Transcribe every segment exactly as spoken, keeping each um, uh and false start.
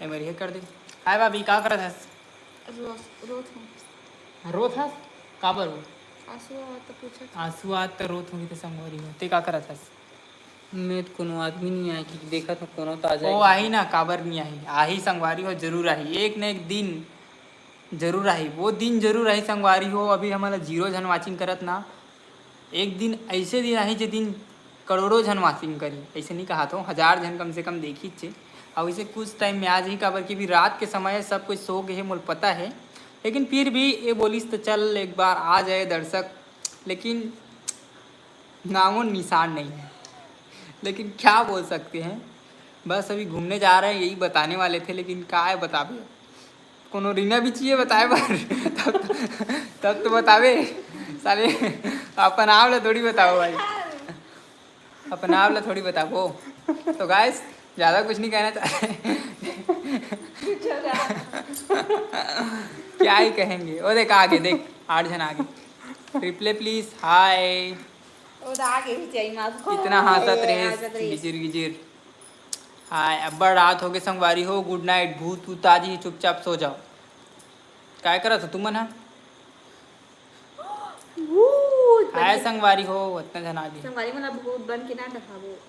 ए, मेरी हे कर दे। हाय भाभी, का करत हस? रोत रोत हूँ। रोत हस? काबर वो? आंसू आवत तो पूछत। आंसू आत त रोत होगी त संगवारी हो। ते का करत हस? मैं तो कोनो आदमी नहीं आए कि देखत हूँ कोनो ताजा ओ आही ना, काबर नहीं आही? आही संगवारी हो, जरूर आही। एक न एक दिन जरूर आही। वो दिन जरूर आही संगवारी हो। अभी हमन ला जीरो झन वाचिंग करत ना, एक दिन ऐसे दिन आही जे दिन करोड़ों झन वाचिंग करी। ऐसे नहीं कहा तो हजार झन कम से कम देखी छे। और इसे कुछ टाइम में आज ही, काबर कि भी रात के समय है, सब कोई सो गए है, मोल पता है। लेकिन फिर भी ये बोलिस तो चल एक बार आ जाए दर्शक, लेकिन नामो निशान नहीं है। लेकिन क्या बोल सकते हैं, बस अभी घूमने जा रहे हैं, यही बताने वाले थे, लेकिन का है बताबे, कोनो रीना भी चाहिए बताए बर। तब, तब तो बताबे साले, अपन आप ला थोड़ी बताओ भाई, अपन आप ला थोड़ी बताबो। तो गाइस, ज़्यादा कुछ नहीं कहना चाहते। क्या ही कहेंगे। ओ देख आगे, देख आठ झन आगे। Replay please. हाय। वो तो आगे भी चाहिए माफ को। इतना हंसत रहे हंसत रहे। गिजिर गिजिर। हाय, अब्बड़ रात होगे संगवारी हो, गुड नाइट। भूत उत आज ही, चुपचाप सो जाओ। काय करत हो तुमन हा? भूत बन हाय के- संगवारी हो, इतना झन आगे। संगवारी मतलब भूत बन के ना डहाबो।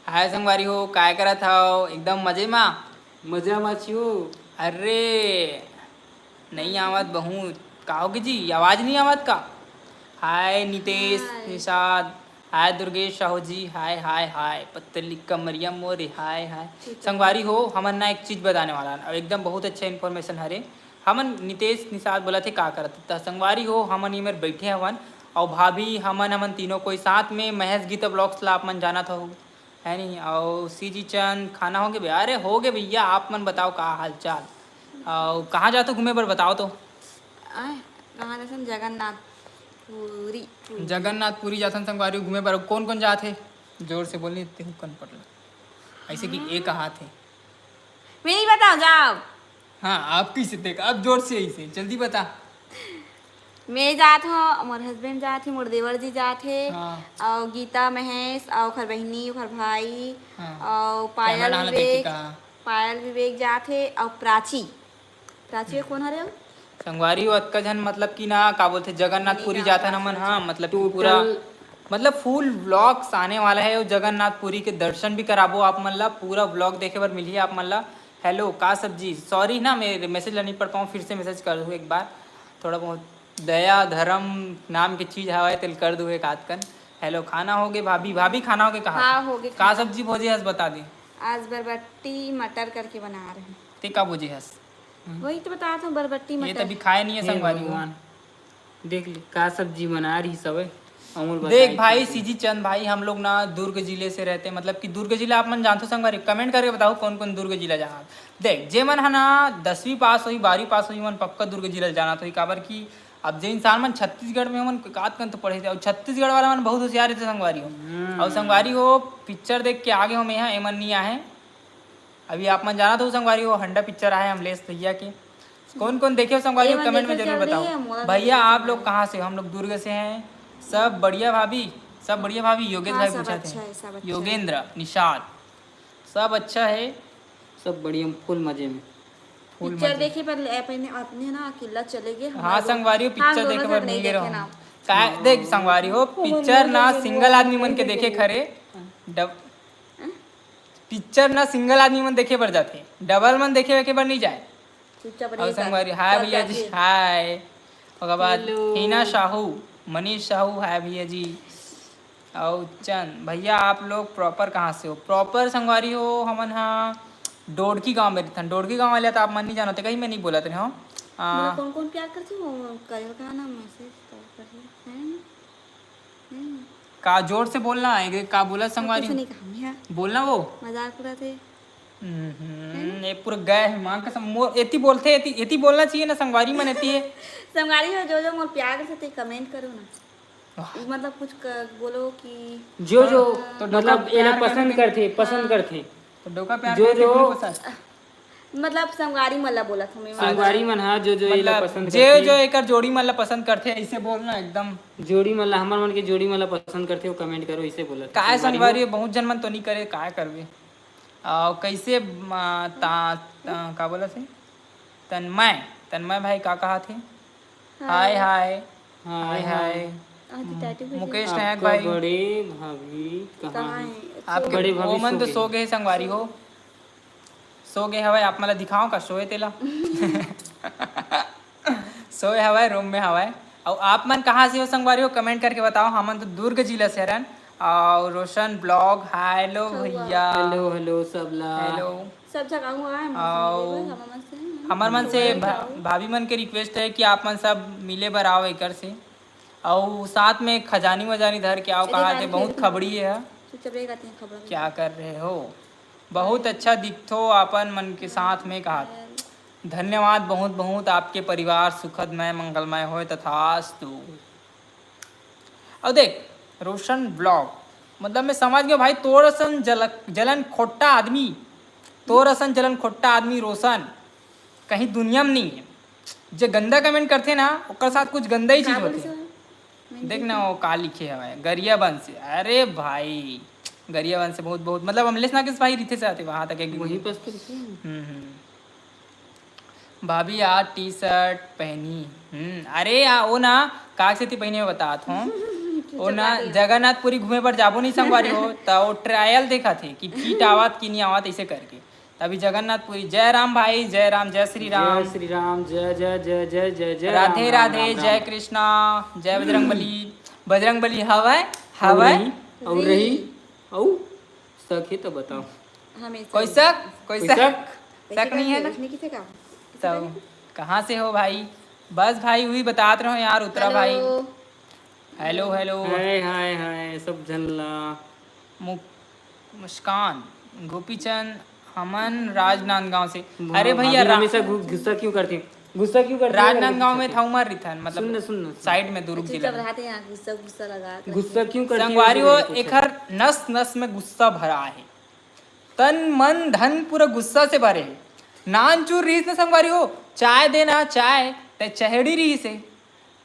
हाय संगवारी हो, काय करत हव? एकदम मजे मा? मजा मा छियो। अरे नहीं आवत बहुत। का होगे जी, आवाज नहीं आवत का? हाय नितेश, हाय। निषाद, हाय दुर्गेश साहू जी, हाय हाय हाय। पतली कमरिया मोरे, हाय हाय। ठीक है। संगवारी हो, हमन ना एक चीज बताने वाला हन, और एकदम बहुत अच्छा इन्फॉर्मेशन हरे। हमन नितेश निषाद बोलत हे का करत, त संगवारी हो, हमन ये मेर बैठे हवन, और भाभी हमन, हमन तीनों कोई साथ में महेश गीता ब्लॉग्स ला आप मन जानत हो, है नहीं? और सीजी चंद, खाना हो गए भैया? अरे हो गए भैया, आप मन बताओ का हाल चाल? और कहाँ जाते घूमे बर बताओ तो। आय, कहाँ जैसन जगन्नाथ पूरी। जगन्नाथपुरी जाथन संगवारी घूमे बर। कौन कौन जात हे? जोर से बोल, नहीं ते हुक्कन पटला। ऐसे कि एक हाथ है। मैं नहीं बताऊँ, जाओ। हाँ, आप कैसे देख, आप जोर से ऐसे जल्दी बता। मैं जात हूँ, मोर हस्बैंड जात हे, मोर देवर जी जात हे, हाँ। और गीता, महेश, और ओखर बहिनी, ओखर भाई, हाँ। और कैमरा पायल डाल देती विवेक, का? पायल विवेक जात हे, और प्राची। प्राची कौन हरे हो? संगवारी हो, अतका झन मतलब कि ना का बोलथे, जगन्नाथपुरी नहीं, जाथन ना, हमन। ना। हाँ, मतलब कि Total पूरा मतलब फुल व्लॉग्स आने वाला है, और जगन्नाथपुरी के दर्शन भी कराबो आप मन ला। पूरा व्लॉग देखे बर मिलही आप मन ला। हेलो, का सब्जी? सॉरी ना, मैं मैसेज ला नहीं पढ़ पाऊँ, फिर से मैसेज कर दूँ एक बार। थोड़ा बहुत दया धर्म नाम के चीज हवय, तेल कर दूँ एक आध कन। हेलो, खाना हो गए भाभी? भाभी, खाना हो गए कहा? हाँ, हो गए का खाना। सब्जी भोजे हस बता दे। आज बरबट्टी मटर करके बना रहे हैं। ते का भोजे हस? वही तो बता था, बरबट्टी ये मटर। तभी खाए नहीं है हे संगवारी। भगवान, देख ले का सब्जी बना रही सब है। अमूल बताए देख कि भाई, सब- सीजी चंद भाई, हम लोग ना दुर्ग जिले से रहते हैं, मतलब कि दुर्ग जिला आप मन जानते हो संगवारी, कमेंट करके बताओ कौन कौन दुर्ग जिला जाना। देख, जे मन है ना दसवीं पास हुई, बारहवीं पास हुई, मन पक्का दुर्ग जिला जाना तो ही, काबर कि अब जे इंसान मन छत्तीसगढ़ में मन कात कन तो पढ़े थे, और छत्तीसगढ़ वाला मन बहुत होशियार रहते संगवारी हो। हम्म। और संगवारी हो, पिक्चर देख के आगे हो, मैं यहाँ एमन नहीं आहे, अभी आप मन जानत हो संगवारी हो, हंडा पिक्चर आए अमलेश भैया के। कौन कौन देखे हो संगवारी हो, एमन कमेंट में देखे जरूर चल रही बताओ। है, मोला भैया, देखे आप चल लोग रही कहाँ से हो? हम लोग दुर्ग से हैं। सब बढ़िया भाभी, सब बढ़िया भाभी। योगेश हाँ, भाई सब पूछा अच्छा थे। है, सब अच्छा है। योगेंद्र, निषाद, सब अच्छा है। सब बढ़िया, फुल मजे में। फुल पिक्चर मजे। देखे पर अपने अपने ना अकेला चले गए। हाँ संगवारी हो, हम पिक्चर दोनों देखे जन बर नहीं नहीं गए देखे रहो। ना। का देख संगवारी हो, पिक्चर ना सिंगल आदमी मन के देखे खरे। डब पिक्चर ना सिंगल आदमी मन देखे बर जाथे, डबल मन देखे वेखे बर नहीं जाए। चुपचाप और रहिए संगवारी, का? हाय सब भैया जी, जाके। हाय। ओकर बाद Hello। हिना साहू, मनीष साहू, हाय भैया जी। और चंद भैया, आप लोग प्रॉपर कहाँ से हो? प्रॉपर संगवारी हो, हमन हा डोडकी गांव में रहथन। डोडकी गांव वाले तो आप मन नहीं जानते, कहीं मैं नहीं बोलत रहे हो। मोला कौन कौन प्यार करथे वो करे का ना मैसेज कर कर हैं। हैं? का जोर से बोलना है, का बोला संगवारी? कुछ नहीं कहा मैं। बोलना वो। मजाक उड़ाते। हम्म, ये पूरा गए है माँ कसम। मोर एती बोलते, एती, एती बोलना चाहिए ना संगवारी मन, एती है। संगवारी हो, जो जो मोर प्यार करथे ते कमेंट करो ना। वाह। मतलब कुछ क-, बोलो कि जो जो तो मतलब डोका एला प्यार पसंद करके- करथे, पसंद करथे। तो डोका प्यार जो करके जो- दिल पसंद। मतलब संगवारी मन ला बोलत हूँ मैं। संगवारी मन हा जो जो एला मतलब पसंद जे करथे। जो एकर जोड़ी मन ला पसंद करथे, ऐसे बोलना एकदम। जोड़ी मन ला, हमर मन के जोड़ी मन ला पसंद करथे, वो कमेंट करो, इसे बोलत हे। काय संगवारी संगवारी हो। है, बहुत जन मन तो नहीं करे, काय करबे? अउ कइसे, म, ता, ता, का बोलत हे? तन्मय, तन्मय भाई का कहा थे? हाय, हाय। Hi, hi, hi. हाय। आज टाटू के मुकेश जगह। नायक आपका भाई। बड़े भाभी कहाँ कहाँ हैं? हैं? आपके बड़े भाभी ओमन सो तो गए। सो गए संगवारी हो। सो गए हवय, आप मन ला दिखाओ का सोए तेला? सोए हवय, रूम में हवय। अउ आप मन कहाँ से हो संगवारी हो, कमेंट करके बताओ। हमन तो दुर्ग जिला से हरन। अउ रोशन ब्लॉग, हेलो भैया। हेलो, हेलो सब ला। हेलो। सब जगह हुआ है, अउ हमर मन से, हमर मन से भा-, भाभी मन के रिक्वेस्ट है कि आप मन सब मिले बर आओ एकर से। अउ साथ में खजानी वजानी धर के आओ, कहा थे बहुत खबड़ी है। चुपचाप रहेगा, तीन खबड़ा में। क्या कर रहे हो? बहुत अच्छा दिखथो आपन मन के साथ में, कहा। धन्यवाद बहुत बहुत, आपके परिवार सुखदमय मंगलमय होय, तथास्तु। अउ देख, रोशन ब्लॉग, मतलब मैं समझ गया भाई, तोर असन जल-, जलन खोट्टा आदमी, तोर असन जलन खोट्टा आदमी रोशन कहीं दुनिया में नहीं है। जे गंदा कमेंट करथे ना, ओकर साथ कुछ गंदा ही चीज होथे। देख ना, वो का लिखे हवय, गरियाबंद से। अरे भाई, गरियाबंद से बहुत बहुत, मतलब अमलेश नागेश भाई रिथे से आते वहां तक एक वहीं पास तो रिथे। हम्म, हम्म। भाभी आज टी शर्ट पहनी। हम्म, अरे या, वो ना, काग सेती पहने में बतात हूँ। वो ना, जगन्नाथपुरी घूमे बर जाबो नहीं संगवारी हो, त वो ट्रायल देखा थे कि फिट आवत कि नहीं आवत, ऐसे करके। अभी जगन्नाथपुरी, जय राम भाई, जय राम, जय श्री राम। जय श्री राम, जय, जय, जय, जय, जय, जय राधे राम, राम, राधे, राम, जय राम। कृष्णा, जय बजरंग बली। बजरंग बली हवय, अउ हवय। रही, अउ रही, अउ सक हे तो बताओ। हमेशा कोई शक? कोई कोई शक? शक? शक नहीं है ना? रखने की थे का? तो कहाँ से हो भाई? बस भाई, वही बतात रहो यार, उत्तरा भाई। Hello. Hello, hello. Hi, hi, hi, सब झन ला। मु-, मुस्कान, गोपीचंद, हमन राजनांदगांव से। अरे भैया, भाभी रा-, हमेशा गु-, गुस्सा क्यों करती हो? गुस्सा क्यों करती हो? राजनांदगांव में था उमर रिथन, मतलब सुन ना, सुन ना, सुन। साइड में दुर्ग जिला चुपचाप में। रहते हैं, गुस्सा, गुस्सा लगा के। गुस्सा क्यों करती हो? संगवारी हो, ऐसे करके पूछा। एकर नस नस में गुस्सा भरा है, तन मन धन पूरा गुस्सा से भरे है। नानचुर रहीस न संगवारी हो, चाय देना, चाय, ते चहेड़ी रहीस हे।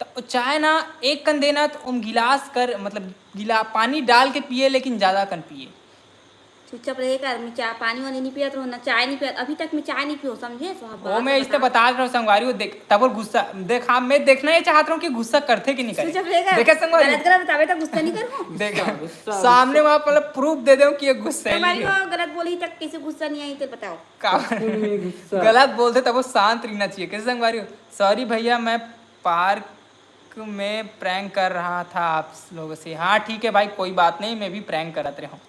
त ओ चाय ना एक कन देना, त ओम गिलास कर, मतलब गिला-, पानी डाल के पिए, लेकिन ज्यादा कन पिए। चुपचाप रहे कर, मैं चाय, पानी वानी नहीं पियत रहो, ना चाय नहीं पियत, अभी तक मैं चाय नहीं पियो, समझे? तो आप ओ, बात मैं तो इस बता। बतात रहो संगवारी हो, देख, तब वो गुस्सा, देख, हाँ, मैं देखना ये चाहत रहो कि गुस्सा करथे कि नहीं करे। चुपचाप रहे कर। देखे संगवारी? गलत, गलत बतावे तो गुस्सा नहीं करो। देख, गुस्सा, गुस्सा, सामने गुस्सा। वहाँ पर प्रूफ दे दो कि ये गुस्सा है, संगवारी नहीं है। हो, गलत बोली तक कैसे गुस्सा नहीं आई, तो बताओ। का-, गुस्सा। गलत बोलते तब वो शांत रहना चाहिए। कैसे संगवारी हो? सॉरी भैया, मैं पार्क में प्रैंक कर रहा था आप लोगों से। हाँ, ठीक है भाई, कोई बात नहीं, मैं भी प्रैंक करत रहे हूँ।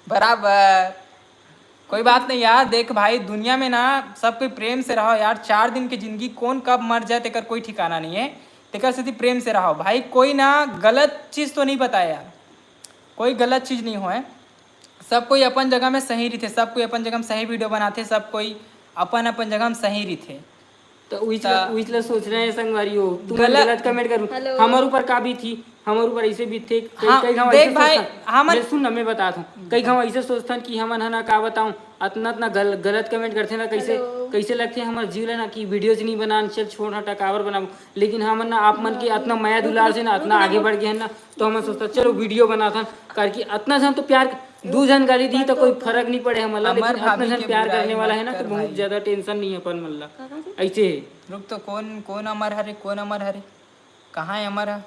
बराबर, कोई बात नहीं यार। देख भाई, दुनिया में ना सब कोई प्रेम से रहो यार। चार दिन की जिंदगी, कौन कब मर जाए, तेकर कोई ठिकाना नहीं है। तेकर सेती प्रेम से रहो भाई। कोई ना गलत चीज़ तो नहीं बताया यार, कोई गलत चीज़ नहीं होए। सब कोई अपन जगह में सही रहिथे, सब कोई अपन जगह में सही वीडियो बनाथे, सब कोई अपन अपन जगह में सही रहिथे। त उइच ला, त उइच ला सोचना है संगवारी हो, तुमन गलत गलत कमेंट करू, हेलो। हमर ऊपर का बीतही, हमर ऊपर ऐसे बीतथे, कई, हाँ, कई घाव देख ऐसे भाई, सोचथन। हमन ले सुन ना, मैं बतात हूँ, कई घाव ऐसे सोचथन कि हमन ह ना का बताऊँ, अतना, अतना गल-, गलत कमेंट करथे ना, कैसे, हेलो। कैसे लगथे हमर जीव ला ना कि वीडियोज नहीं बनान, चल छोड़ हटा, काबर बनाबो। लेकिन हमन ना आप मन के अतना मया दुलार से ना, अतना आगे बढ़ गए हैं ना, तो हमन सोचता चलो वीडियो बनाथन, करके अतना झन तो प्यार, दू झन गाली दी तो कोई फर्क नहीं पड़े हमन ला, लेकिन अतना झन प्यार करने वाला है ना, तो बहुत ज्यादा टेंशन नहीं है अपन मन ला। ऐसे है। रुक तो, कौन, कौन अमर हरे, कौन अमर हरे, कहाँ है अमर ह?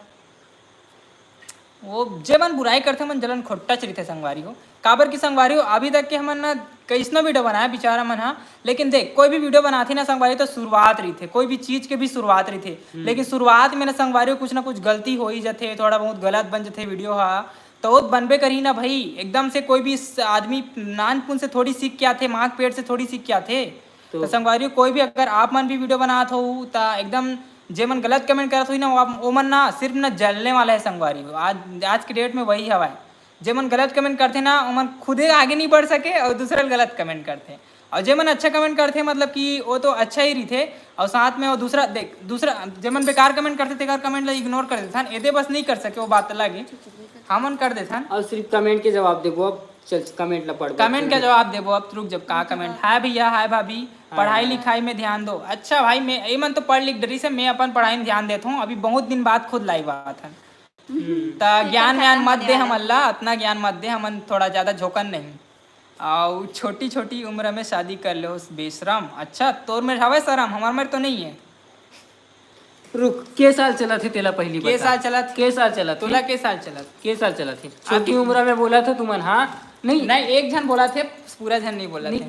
वो जे मन बुराई करथे, मन जलन खोट्टा च रहिथे संगवारी हो। काबर कि संगवारी हो, अभी तक के हमन ना कइसनो वीडियो बनाए बिचारा मन हा, लेकिन देख, कोई भी वीडियो बनाथे ना संगवारी, तो शुरुआत रहिथे, कोई भी चीज के भी शुरुआत रहिथे। हम्म। लेकिन शुरुआत में ना संगवारी हो, कुछ ना कुछ गलती हो ही जथे, थोड़ा बहुत गलत बन जथे वीडियो हा, तो वो बनबे करही ना भाई। एकदम से कोई भी स-, आदमी नानपुन से थोड़ी सीख के आथे, माँ के पेट से थोड़ी सीख के आथे। तो तो संगवारी हो, कोई भी अगर आप मन भी वीडियो बनात हो, त एकदम जे मन गलत कमेंट करत होही ना, वो आप, वो मन ना सिर्फ ना जलने वाला है संगवारी हो। आज, आज के डेट में वही हवा है। जे मन गलत कमेंट करथे ना, ओमन खुदे आगे नहीं बढ़ सके और दूसरा ल गलत कमेंट करथे। और जे मन अच्छा कमेंट करथे, मतलब कि वो तो अच्छा ही रहिथे, और साथ में वो दूसरा, देख, दूसरा जे मन बेकार कमेंट करथे, तेकर कमेंट ला इग्नोर कर देथन। एदे बस नहीं कर सके, वो बात अलग है, हमन कर देथन। और सिर्फ कमेंट के जवाब देबो, अब चल, कमेंट ला पढ़बो। कमेंट का जवाब देबो, अब रुक, जब का कमेंट, हाय भैया, हाय भाभी, हाय। पढ़ाई लिखाई में ध्यान दो। अच्छा भाई, मैं, ये मन तो पढ़ लिख डरी से, मैं अपन पढ़ाई में ध्यान देत हूँ। अभी बहुत दिन बाद खुद लाइव आत हन। हम्म। त ज्ञान व्यान मत दे हमन ला, अतना ज्ञान मत दे, हमन थोड़ा ज्यादा झोकन नहीं। अउ छोटी छोटी उम्र में शादी कर ले हो बेशरम। अच्छा, तोर में हवय शरम, हमार में तो नहीं है। रुक, के साल चलत हे तेला पहली के बता। साल चलत? के साल चलत हे? तोला के साल चलत? के साल चलत हे? छोटी उम्र में बोला था तुमन, हाँ? नहीं, नहीं, एक झन बोला थे, पूरा झन नहीं बोला नहीं, थे।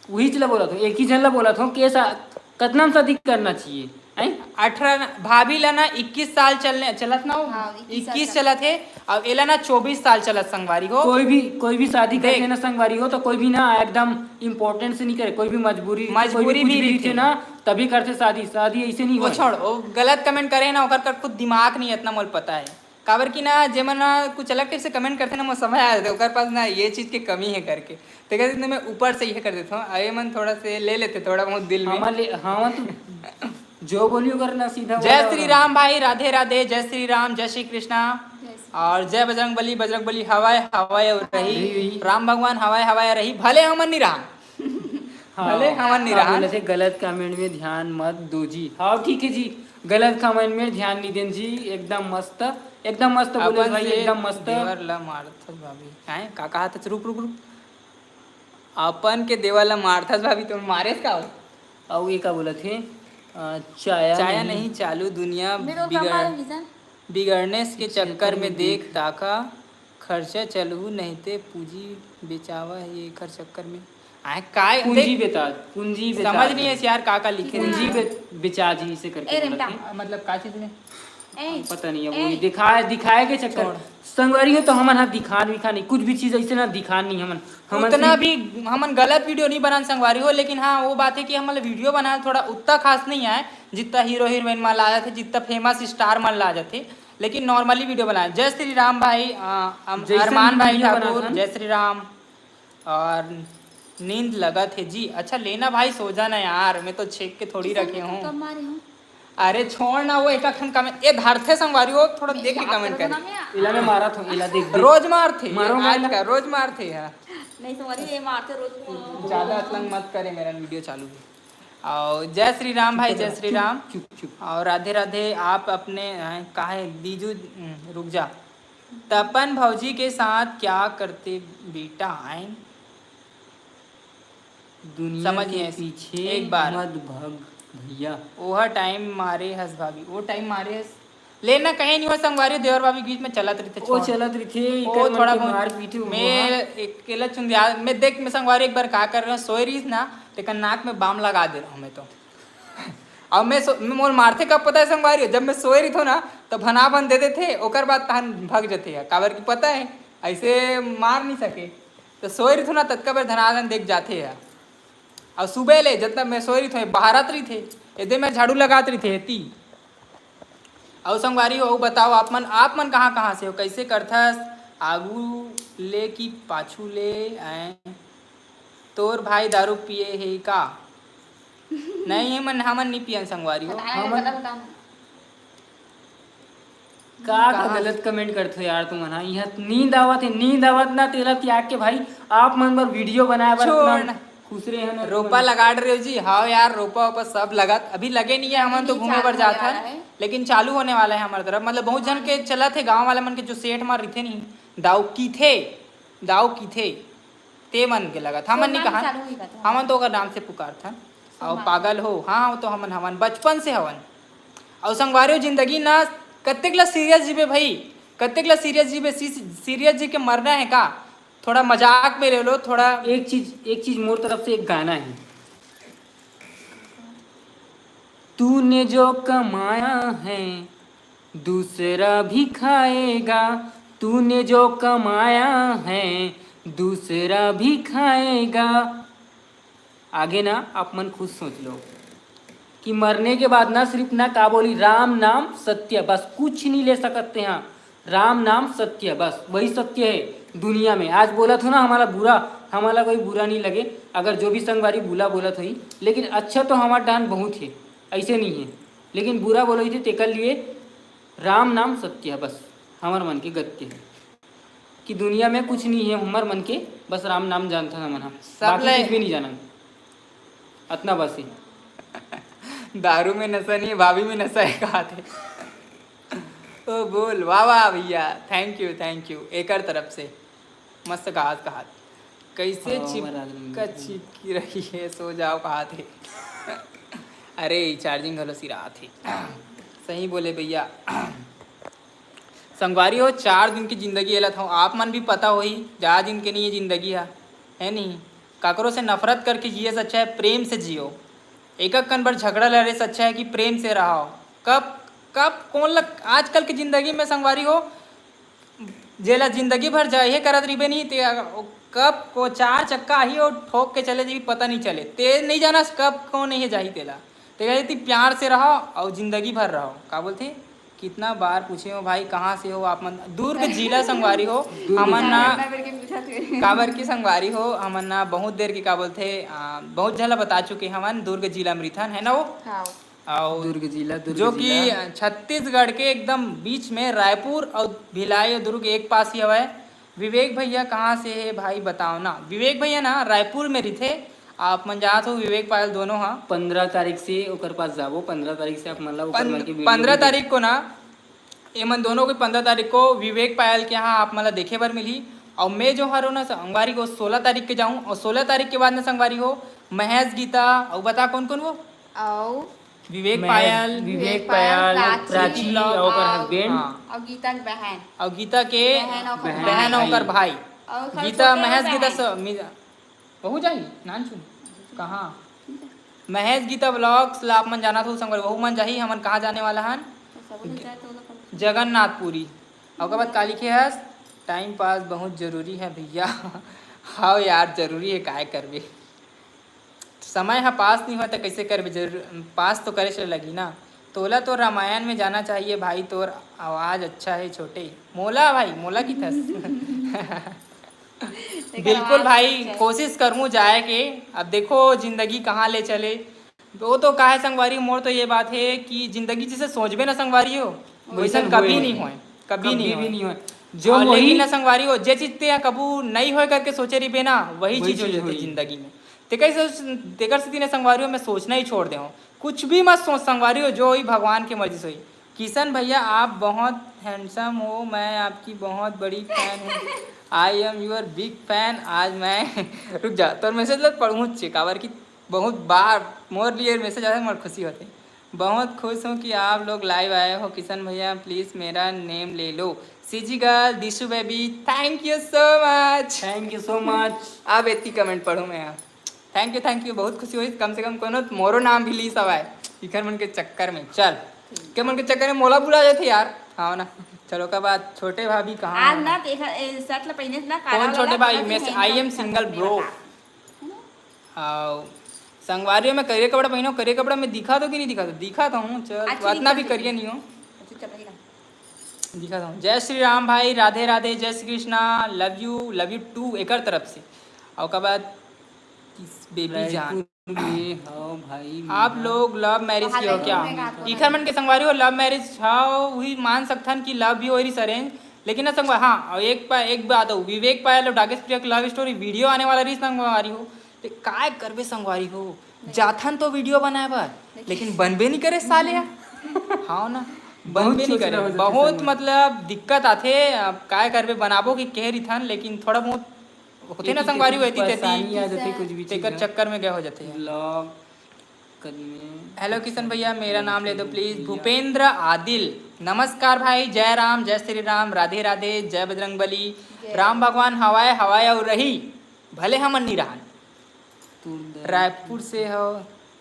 वही चला बोला था, एक ही झन ला बोला था। के साल, कतना में शादी करना चाहिए, हैं? अठारह न-, भाभी ला ना इक्कीस साल चलने चलत ना हो? हाँ, इक्कीस साल इक्कीस चलत। चलत हे। अब एला ना चौबीस साल चलत संगवारी हो। कोई भी, कोई भी शादी देख। करके ना संगवारी हो, तो कोई भी ना एकदम इम्पोर्टेंट से नहीं करे, कोई भी मजबूरी, कोई मजबूरी कुछ भी भी रहिथे। रहिथे ना, तभी करथे शादी। शादी ऐसे नहीं वो होय। छोड़, वो गलत कमेंट करे ना, ओकर कर खुद दिमाग नहीं, इतना मोल पता है। काबर कि ना, जेमन ना कुछ अलग टाइप से कमेंट करथे ना, मोर समझ आ जाथे ओकर पास ना ये चीज के कमी है करके। तो कहते मैं ऊपर से ये कर देता हूँ, अरे मन थोड़ा से ले लेते, थोड़ा बहुत दिल में। हमन ले, हमन तो जो बोली ओकर ना सीधा जय बोला। श्री राम भाई, राधे राधे, जय श्री राम, जय श्री कृष्णा। जय श्री और जय बजरंग बली, बजरंग बली हवाए हवाए और रही। रही, रही। राम भगवान हवाए हवाए रही, भले हमन नहीं रहा। हाँ, भले हमन नहीं हाँ, रहा। बोले थे, "गलत कमेंट में ध्यान मत दो जी।" हाँ, ठीक है जी, गलत कमेंट में ध्यान नहीं देन जी। एकदम मस्त, एकदम मस्त बोले अपन भाई, से एकदम मस्त। देवर ला मारथस भाभी। हैं? का कहा था? रुक, रुक, रुक। अपन के देवर ला मारथस भाभी, तो मारेस का हो? अउ ये का बोला थे? अ, चाया चाया नहीं। नहीं चालू दुनिया मेरे को बिगड़ कमाल रीजन बिगड़नेस के चक्कर में देख ताका खर्चा चलहू नहीं ते पूंजी बेचावा है ये एकर चक्कर में। आए काय पूंजी देख, बेता, पूंजी बेता। समझ नहीं है यार का का लिखे पूंजी हैं। बे-, बेचा जी इसे करके ए, बोला रेमटा। थे। मतलब का चीज में? ए, पता नहीं है, ए, वो दिखाए, दिखाए के चक्कर। छोड़। संगवारी हो तो हमन हा दिखान विखान नहीं, कुछ भी चीज ऐसे ना दिखान नहीं हमन। हमन उतना सिर्फ भी हमन गलत वीडियो नहीं बनान संगवारी हो, लेकिन हाँ वो बात है कि हमन वीडियो बनाए थोड़ा उतना खास नहीं आए जितना हीरो हीरोइन मन ला जाथे, जितना फेमस स्टार मन ला जाथे, लेकिन नॉर्मली वीडियो बनाए। जय श्री राम भाई, अ, अम, जैसे अरमान भी भाई वीडियो ठाकुर, बनाथन। जय श्री राम। और नींद लगत है जी। अच्छा लेना भाई, सो जाना यार, मैं तो छेक के थोड़ी रखे हूँ। कब मारे हूँ? अरे छोड़ ना, वो एक अखन कमेंट ए धरथे संगवारी हो, थोड़ा देख के याद कमेंट करो कर। ना मैं। इला में मारा था, इला देख देख। रोज मारथे, मारो ना आज इला। का रोज मारथे है। नहीं, सॉरी, ये मारते रोज। ज्यादा अतलंग मत करे, मेरा वीडियो चालू है। और जय श्री राम भाई, जय श्री राम। चुप चुप। और राधे राधे। आप अपने, अ, काहे बीजू, उम, रुक जा। तपन भौजी के साथ क्या करते बेटा? आए दुनिया समझ के नहीं आइस। पीछे एक बार। मत भाग भैया। ओहा टाइम मारे हस भाभी, वो टाइम मारे हस। लेना कहीं नहीं हो संगवारी, देवर भाभी बीच में चलत रहिथे, वो छोड़। चलत रहिथे, वो एकर मन थोड़ा के बहुत मारपीट हुआ। मैं अकेला चुंदिया, मैं देख, मैं संगवारी एक बार का कर रहा हूँ, सोए रहीस ना, तेकर नाक में बाम लगा दे रहा हूँ मैं तो। अब मैं सो-, मैं मोर मारथे कब पता है संगवारी, जब मैं सोए रहिथो ना, तो भनाभन दे देथे, ओकर बाद तहन भग जथे, काबर कि पता है ऐसे मार नहीं सके। तो सोए रहिथो ना, ततका बेर धनाधन देख जाथे है। और सुबह ले जतना मैं सोए रहिथो, बहारत रहिथे, एदे में झाड़ू लगात रहिथे एती। अउ संगवारी हो, बताओ आप मन, आप मन कहाँ कहाँ से हो, कैसे करथस आगू ले कि पाछू ले? आए तोर भाई दारू पिए हे का? नहीं, हमन, हमन नहीं पियन संगवारी हो। बताना है, गलत बताना। का का गलत कमेंट करथो यार तुमन हा? यहाँ नींद आवत है, नींद आवत ना तेला त्याग के भाई, आप मन बर वीडियो बनाए बर छोड़ इतना ना। खुश रहे हैं ना रोपा तुमन। लगा रहे हो जी? हाँ यार, रोपा वोपा सब लगत, अभी लगे नहीं है, हमन तो नहीं, घूमे बर चालू जात होने हन, वाला है। लेकिन चालू होने वाला है हमारे तरफ, मतलब बहुत झन के चलत है गाँव वाला मन के, जो सेठ मार रहिथे नहीं, दाऊ कीथे, दाऊ कीथे, ते मन के लगत, हमन नहीं सोमवार कहा, चालू होही का तो। हमन तो ओकर नाम से पुकारथन। और सोमवार। पागल हो, हाँ, वो तो हमन हवन, बचपन से हवन। और संगवारी हो, जिंदगी ना कतेक ला सीरियस जीबे भाई, कतेक ला सीरियस जीबे, सी-, सीरियस जी के मरना है का? थोड़ा मजाक में ले लो, थोड़ा। एक चीज, एक चीज मोर तरफ से एक गाना है। तूने जो कमाया है दूसरा भी खाएगा, तूने जो कमाया है दूसरा भी खाएगा। आगे ना आप मन खुद सोच लो कि मरने के बाद ना सिर्फ ना का बोली, राम नाम सत्य, बस कुछ नहीं ले सकते हैं। राम नाम सत्य, बस वही सत्य है दुनिया में। आज बोलत हो ना हमारा बुरा, हमारा कोई बुरा नहीं लगे, अगर जो भी संगवारी बुरा बोलत होई, लेकिन अच्छा तो हमार डान बहुत है, ऐसे नहीं है, लेकिन बुरा बोलत थे तेकर लिए राम नाम सत्य है, बस हमार मन के गत्य है कि दुनिया में कुछ नहीं है हमार मन के, बस राम नाम जानता था मन हम, सब बाकी ले- कुछ भी नहीं जानन, अतना बस है। दारू में नशा नहीं है, भाभी में नशा है, कहा थे। ओ बोल, वाह वाह भैया, थैंक यू, थैंक यू एकर तरफ से। मस्त कहात कहात। कैसे चिपका चिपकी रही है, सो जाओ कहा थे। अरे, चार्जिंग घलो सिरात हे। सही बोले भैया। संगवारी हो, चार दिन की जिंदगी एलत हूँ, आप मन भी पता होही, ज्यादा दिन के नहीं ये जिंदगी है, है नहीं? काकरो से नफरत करके जिए से अच्छा है प्रेम से जियो। एक एक कन बर झगड़ा लड़े से अच्छा है कि प्रेम से रहो। कब, कब कौन लग, आजकल की जिंदगी में संगवारी हो, जेला जिंदगी भर जाहे करत रहिबे नहीं, ते कब को चार चक्का आही और ठोक के चले जाही, पता नहीं चले। ते नहीं जाना कब कौन नहीं जाही तेला। ते कहती प्यार से रहो और जिंदगी भर रहो। का बोलते, कितना बार पूछे हो भाई, कहाँ से हो आप मन? दुर्ग जिला संगवारी हो। हमन ना, काबर की संगवारी हो, हमन ना बहुत देर के, का बोलते, बहुत झला बता चुके हमन, दुर्ग जिला में रिथन, है ना वो? हाँ। और दुर्ग जिला, दुर्ग जो कि जिला। छत्तीसगढ़ के एकदम बीच में रायपुर और भिलाई और दुर्ग एक पास ही हवय। विवेक भैया कहाँ से है भाई, बताओ ना। विवेक भैया ना रायपुर में रिथे, आप मन जात हो विवेक पायल दोनों हा। पंद्रह तारीख से ओकर पास जाबो, पंद्रह तारीख से आप मन ला ओकर मन के video पंद्रह तारीख को ना, एमन दोनों के पंद्रह तारीख को विवेक पायल के यहाँ आप मन ला देखे बर मिलही। और मैं जो हरो ना संगवारी हो सोलह तारीख के जाऊँ, और सोलह तारीख के बाद ना संगवारी हो महेश गीता, और बता कौन कौन वो? और विवेक पायल, विवेक पायल, प्राची, और ओकर husband। हाँ। और गीता के बहन। और गीता के बहन और ओकर भाई। गीता, महेश गीता। बहू जाही नानचुन कहाँ? महेश गीता vlogs ला आप मन जानत हो संगवारी, वहू मन जाही। हमन कहाँ जाने वाला हन? जगन्नाथपुरी। और ओकर बाद का लिखे हस, टाइम पास बहुत जरूरी है भैया। हाँ यार, जरूरी है, काय करबे, समय ह पास नहीं होय त कैसे करबे? जरूर पास तो करे से लगी ना। तोला तो रामायण में जाना चाहिए भाई, तोर आवाज अच्छा है छोटे। मोला भाई, मोला की थस। बिल्कुल भाई, कोशिश करहूँ जाए के। अब देखो जिंदगी कहाँ ले चले। वो तो का है संगवारी, मोर तो ये बात है कि जिंदगी जिसे सोचबे ना संगवारी हो, वैसन कभी नहीं होय, कभी नहीं होय। जो लेकिन ना संगवारी हो, जे चीज ते कबू नहीं होय करके सोचे रहिबे ना, वही चीज हो जाते जिंदगी में। तेकर से, तेकर सेती ना संगवारी हो, मैं सोचना ही छोड़ दे हूँ। कुछ भी मत सोच संगवारी हो, जो होई भगवान के मर्जी से होई। किशन भैया, आप बहुत handsome हो, मैं आपकी बहुत बड़ी fan हूँ। I am your big fan। आज मैं रुक जा, तोर message ला पढ़ूँ छे, काबर कि बहुत बार मोर लिए message आथे, मोर खुशी होथे। बहुत खुश हूँ कि आप लोग live आए हो। किशन भैया, please मेरा name ले लो। CG girl, Dishu baby, thank you so much। Thank you so much। अब एती comment पढ़ूँ मैं यहाँ। Thank you, thank you, बहुत खुशी होइस। कम से कम कोनो मोरो नाम भी लीस हवय इखर मन के चक्कर में। चल, के मन के चक्कर में मोला बुला जाथे यार। हाँ ना, चलो का बात। छोटे भाभी कहाँ आज हैं? ना देखा, ए, शर्ट ला पहिने ना, काला कौन वाला छोटे भाई? मैं, I am single bro। आओ, संगवारी हो, मैं करिया कपड़ा पहिनो, करिया कपड़ा में दिखा तो कि नहीं दिखा तो? दिखा तो हूँ, चल, अच्छा, उतना भी करिया नहीं हो। अच्छा, चल, रहेगा। दिखा तो हूँ। जय श्री राम भाई, राधे राधे, जय Shri Krishna, love you, love you too, एकर तरफ से। और का बात, किस बेबी जान? रायपुर में हव भाई, आप लोग love marriage की हो क्या? इखर मन के संगवारी हो, love marriage हव, वही मान सकथन कि love भी हो रही arrange, लेकिन ना संगवारी, हाँ, और एक पा-, एक बात हो, विवेक पायल और डाकेश प्रिया की love story video आने वाला रही संगवारी हो, ते काय करबे संगवारी हो? नहीं। जाथन तो video बनाए बर, लेकिन बनबे नहीं करे साले हा। हाँ ना, बनबे नहीं करे। बहुत मतलब दिक्कत आथे। अब काय करबे, बनाबो कि कह रही थन, लेकिन थोड़ा बहुत होथे ना संगवारी हो, एती तेती, तेकर चक्कर में गए हो जाथे। Vlog करने। Hello किशन भैया, मेरा नाम ले दो please। भूपेंद्र आदिल, नमस्कार भाई, जय राम, जय श्री राम, राधे राधे, जय बजरंग बली। राम भगवान हवाए हवाए और रही, भले हमन नी रहन। रायपुर से हो,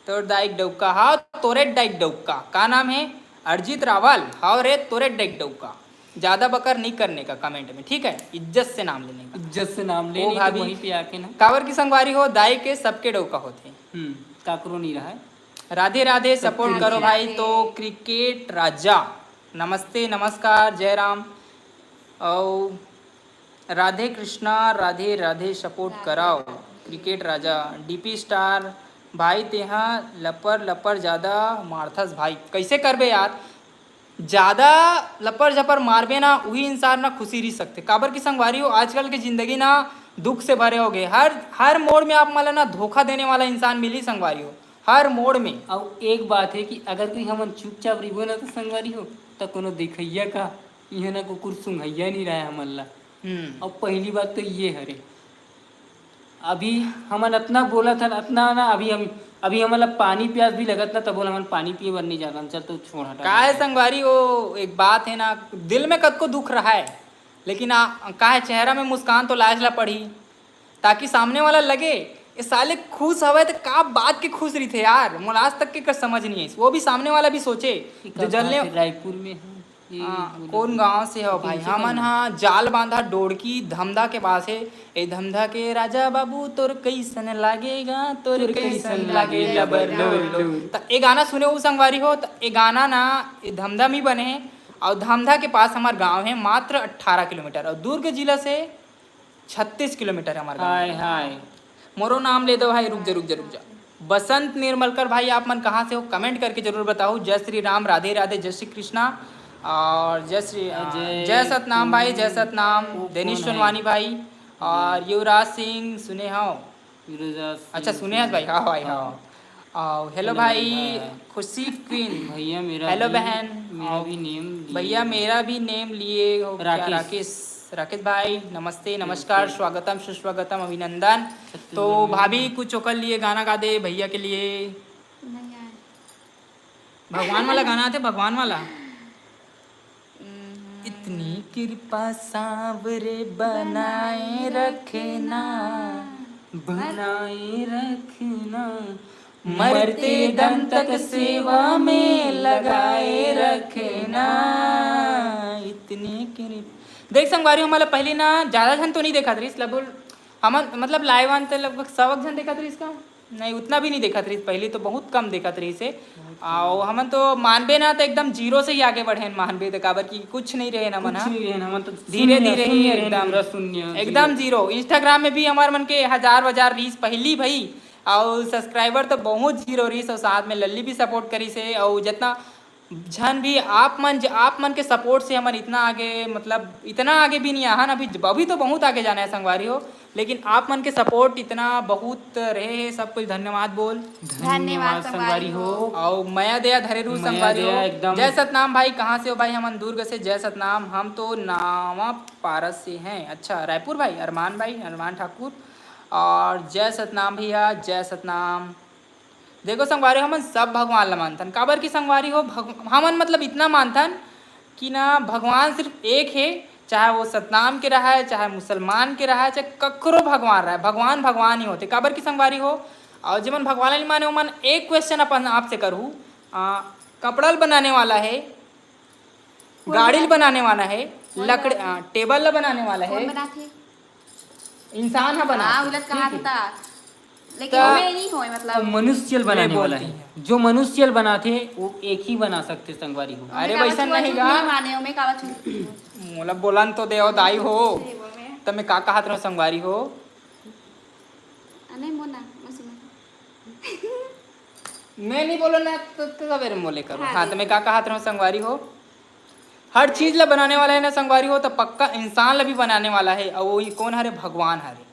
तोर दाई के डौका। हाँ, तोरे दाई के डौका। का नाम है? अरजीत रावल। हाँ रे, तोरे दाई के डौका। ज्यादा बकर नहीं करने का comment में, ठीक है? इज्जत से नाम लेने का। इज्जत से नाम ले, ओ नहीं तो भाभी, वहीं पे आके ना। काबर की संगवारी हो, दाई के सबके डौका होथे। हम्म, काकरो नहीं रहा है। राधे राधे, support करो भाई। तो क्रिकेट राजा, नमस्ते, नमस्कार, जय राम। और राधे कृष्णा, राधे राधे, support कराओ। क्रिकेट राजा, डीपी स्टार, भाई तेहा लपर लपर ज्यादा मारथस भाई, कैसे करबे यार? ज्यादा लपर झपर मारबे ना, उही इंसान ना खुशी रह सकथे। काबर की संगवारी हो, आजकल के जिंदगी ना दुख से भरे हो गए। हर, हर मोड़ में आप मन ला ना धोखा देने वाला इंसान मिली संगवारी हो, हर मोड़ में। अउ एक बात है कि अगर कोई हमन चुपचाप रहिबो ना तो संगवारी हो, तो कोनो देखैया का इहाँ ना कुकुर सुंघैया नहीं रहे हमन ला। हम्म। अब पहली बात तो ये हरे। अभी हमन अतना बोलत हन, अतना ना, अभी हम, अभी हमन ला पानी प्यास भी लगत ना, तभो ले हमन पानी पिए बर नहीं जात हन। चल तो छोड़, हटा। का है संगवारी, वो एक बात है ना, दिल में कतको दुख रहा है, लेकिन आ, का है, चेहरा में मुस्कान तो लाए ला पड़ही, ताकि सामने वाला लगे, ये साले खुश हवे तो का बात के खुश रहिथे यार, मोला आज तक के कर समझ नहीं है। वो भी सामने वाला भी सोचे, कि जो का जलने बात है, रायपुर में हूँ। ये हाँ, बोले कौन थे। गांव से हो तो भाई? तुमसे हमन करना। हाँ, जाल बांधा डोड़की धमधा के पास है। ए धमधा के राजा बाबू, तोर कैसन लागेगा, तोर तोर कैसन कैसन लागे लागेगा, लबर लबर लोर लोर। लोर। त ए गाना सुने हो संगवारी हो, त ए गाना ना, ए धमधा में बने है। और धमधा के पास हमार गांव है, मात्र अट्ठारह किलोमीटर, और दुर्ग जिला से छत्तीस किलोमीटर है हमार गांव। हाय, हाय। मोरो नाम ले दो भाई, रुक जा, रुक जा, रुक जा। बसंत निर्मलकर भाई, आप मन कहाँ से हो, कमेंट करके जरूर बताओ। जय श्री राम, राधे राधे, जय श्री कृष्णा और जय श्री, अ, जय जय सतनाम भाई, जय सतनाम। वो देनिश कौन है? सोनवानी भाई और युवराज सिंह, सुने हो? युवराज सिंह, अच्छा, सुने हो भाई? हाँ भाई, हाँ। हाँ। और हेलो हेलो भाई, भाई, हाँ। खुशी क्वीन। भैया, मेरा हेलो भी, बहन। मेरा और भी नेम लिए भैया, हो। मेरा भी नेम लिए हो क्या? राकेश। राकेश, राकेश भाई, नमस्ते, नमस्कार, बिल्कुल। स्वागतम, सुस्वागतम, अभिनंदन। छत्तीसगढ़ तो में भाभी, कुछ ओकर लिए गाना गा दे, भैया के लिए। नहीं आए। भगवान वाला गाना आते, भगवान वाला। हम्म। इतनी कृपा सांवरे बनाए रखना, बनाए रखना, मरते दम तक सेवा में लगाए रखना। इतनी कृपा, देख संगवारी, हमन ला पहली ना ज्यादा झन तो नहीं देखत रहिस, लगभग हमन, मतलब, लाइव आन ते लगभग सौ झन देखत रहिस का? नहीं, उतना भी नहीं देखत रहिस। पहली तो बहुत कम देखत रहिस हे। बहुत कम। अउ हमन तो मानबे ना, तो एकदम जीरो से ही आगे बढ़े हन, मानबे तो, काबर कि कुछ नहीं रहे ना, कुछ मन ह। नहीं रहे ना, मन तो धीरे शून्य, धीरे ही शून्य रहे एकदम, पूरा शून्य, एकदम जीरो। जीरो। Instagram में भी हमार मन के हजार हजार रहिस पहली भाई, अउ सब्सक्राइबर तो बहुत जीरो रहिस, अउ साथ में लल्ली भी सपोर्ट करिस हे, अउ जितना झन भी आप मन, आप मन के सपोर्ट से हमन इतना आगे, मतलब, इतना आगे भी नहीं आहा ना, अभी, अभी तो बहुत आगे जाना है संगवारी हो, लेकिन आप मन के सपोर्ट इतना बहुत रहे है, सब कुछ धन्यवाद बोल। धन्यवाद संगवारी हो। अउ मया दया धरे रहू मया संगवारी हो। दया एकदम। जय सतनाम भाई, कहाँ से हो भाई? हमन दुर्ग से। जय सतनाम, हम तो नावा पारस से हैं। अच्छा, रायपुर भाई, अरमान भाई, अरमान ठाकुर। और जय सतनाम भैया, जय सतनाम। देखो संगवारी, हमन सब भगवान ला मानथन, काबर कि संगवारी हो, भग-, हमन मतलब इतना मानथन कि ना, भगवान सिर्फ एक हे, चाहे वो सतनाम के रहा है, चाहे मुसलमान के रहा है, चाहे ककरो भगवान रहा है, भगवान भगवान ही होते। काबर कि संगवारी हो, और जेमन भगवान ला नहीं माने, ओमन एक क्वेश्चन अपन आपसे करूँ, आ, कपड़ा ल बनाने वाला है, कौन गाड़ी ल बनाथे? बनाने वाला है, कौन लकड़ी, बनाथे? आ, टेबल ला बनाने वाला कौन है, बनाथे? इंसान ह बनाथे। हाँ, उलट कहा ठीक हे। था, लेकिन त मैं नहीं होय, मतलब। वो मनुष्य ल बनाने वाला है। जो मनुष्य ल बनाथे, वो एक ही बना सकथे, संगवारी हो। अरे, वैसा नहीं गा। माने, ओमे कावा छू-, मोला बोलन तो देव, दाई हो। नहीं, वो मैं। त मैं का कहत रहूं, संगवारी हो? आ, नहीं, मोना, मैं सुना। मैं नहीं बोलो ना, तो, तो सवेरे मोले करो। हाँ, हाँ, तो मैं का कहत रहूं, संगवारी हो? हर चीज ला बनाने वाला है ना संगवारी हो, तो पक्का इंसान ला भी बनाने वाला है। और वो कौन हरे? भगवान हरे।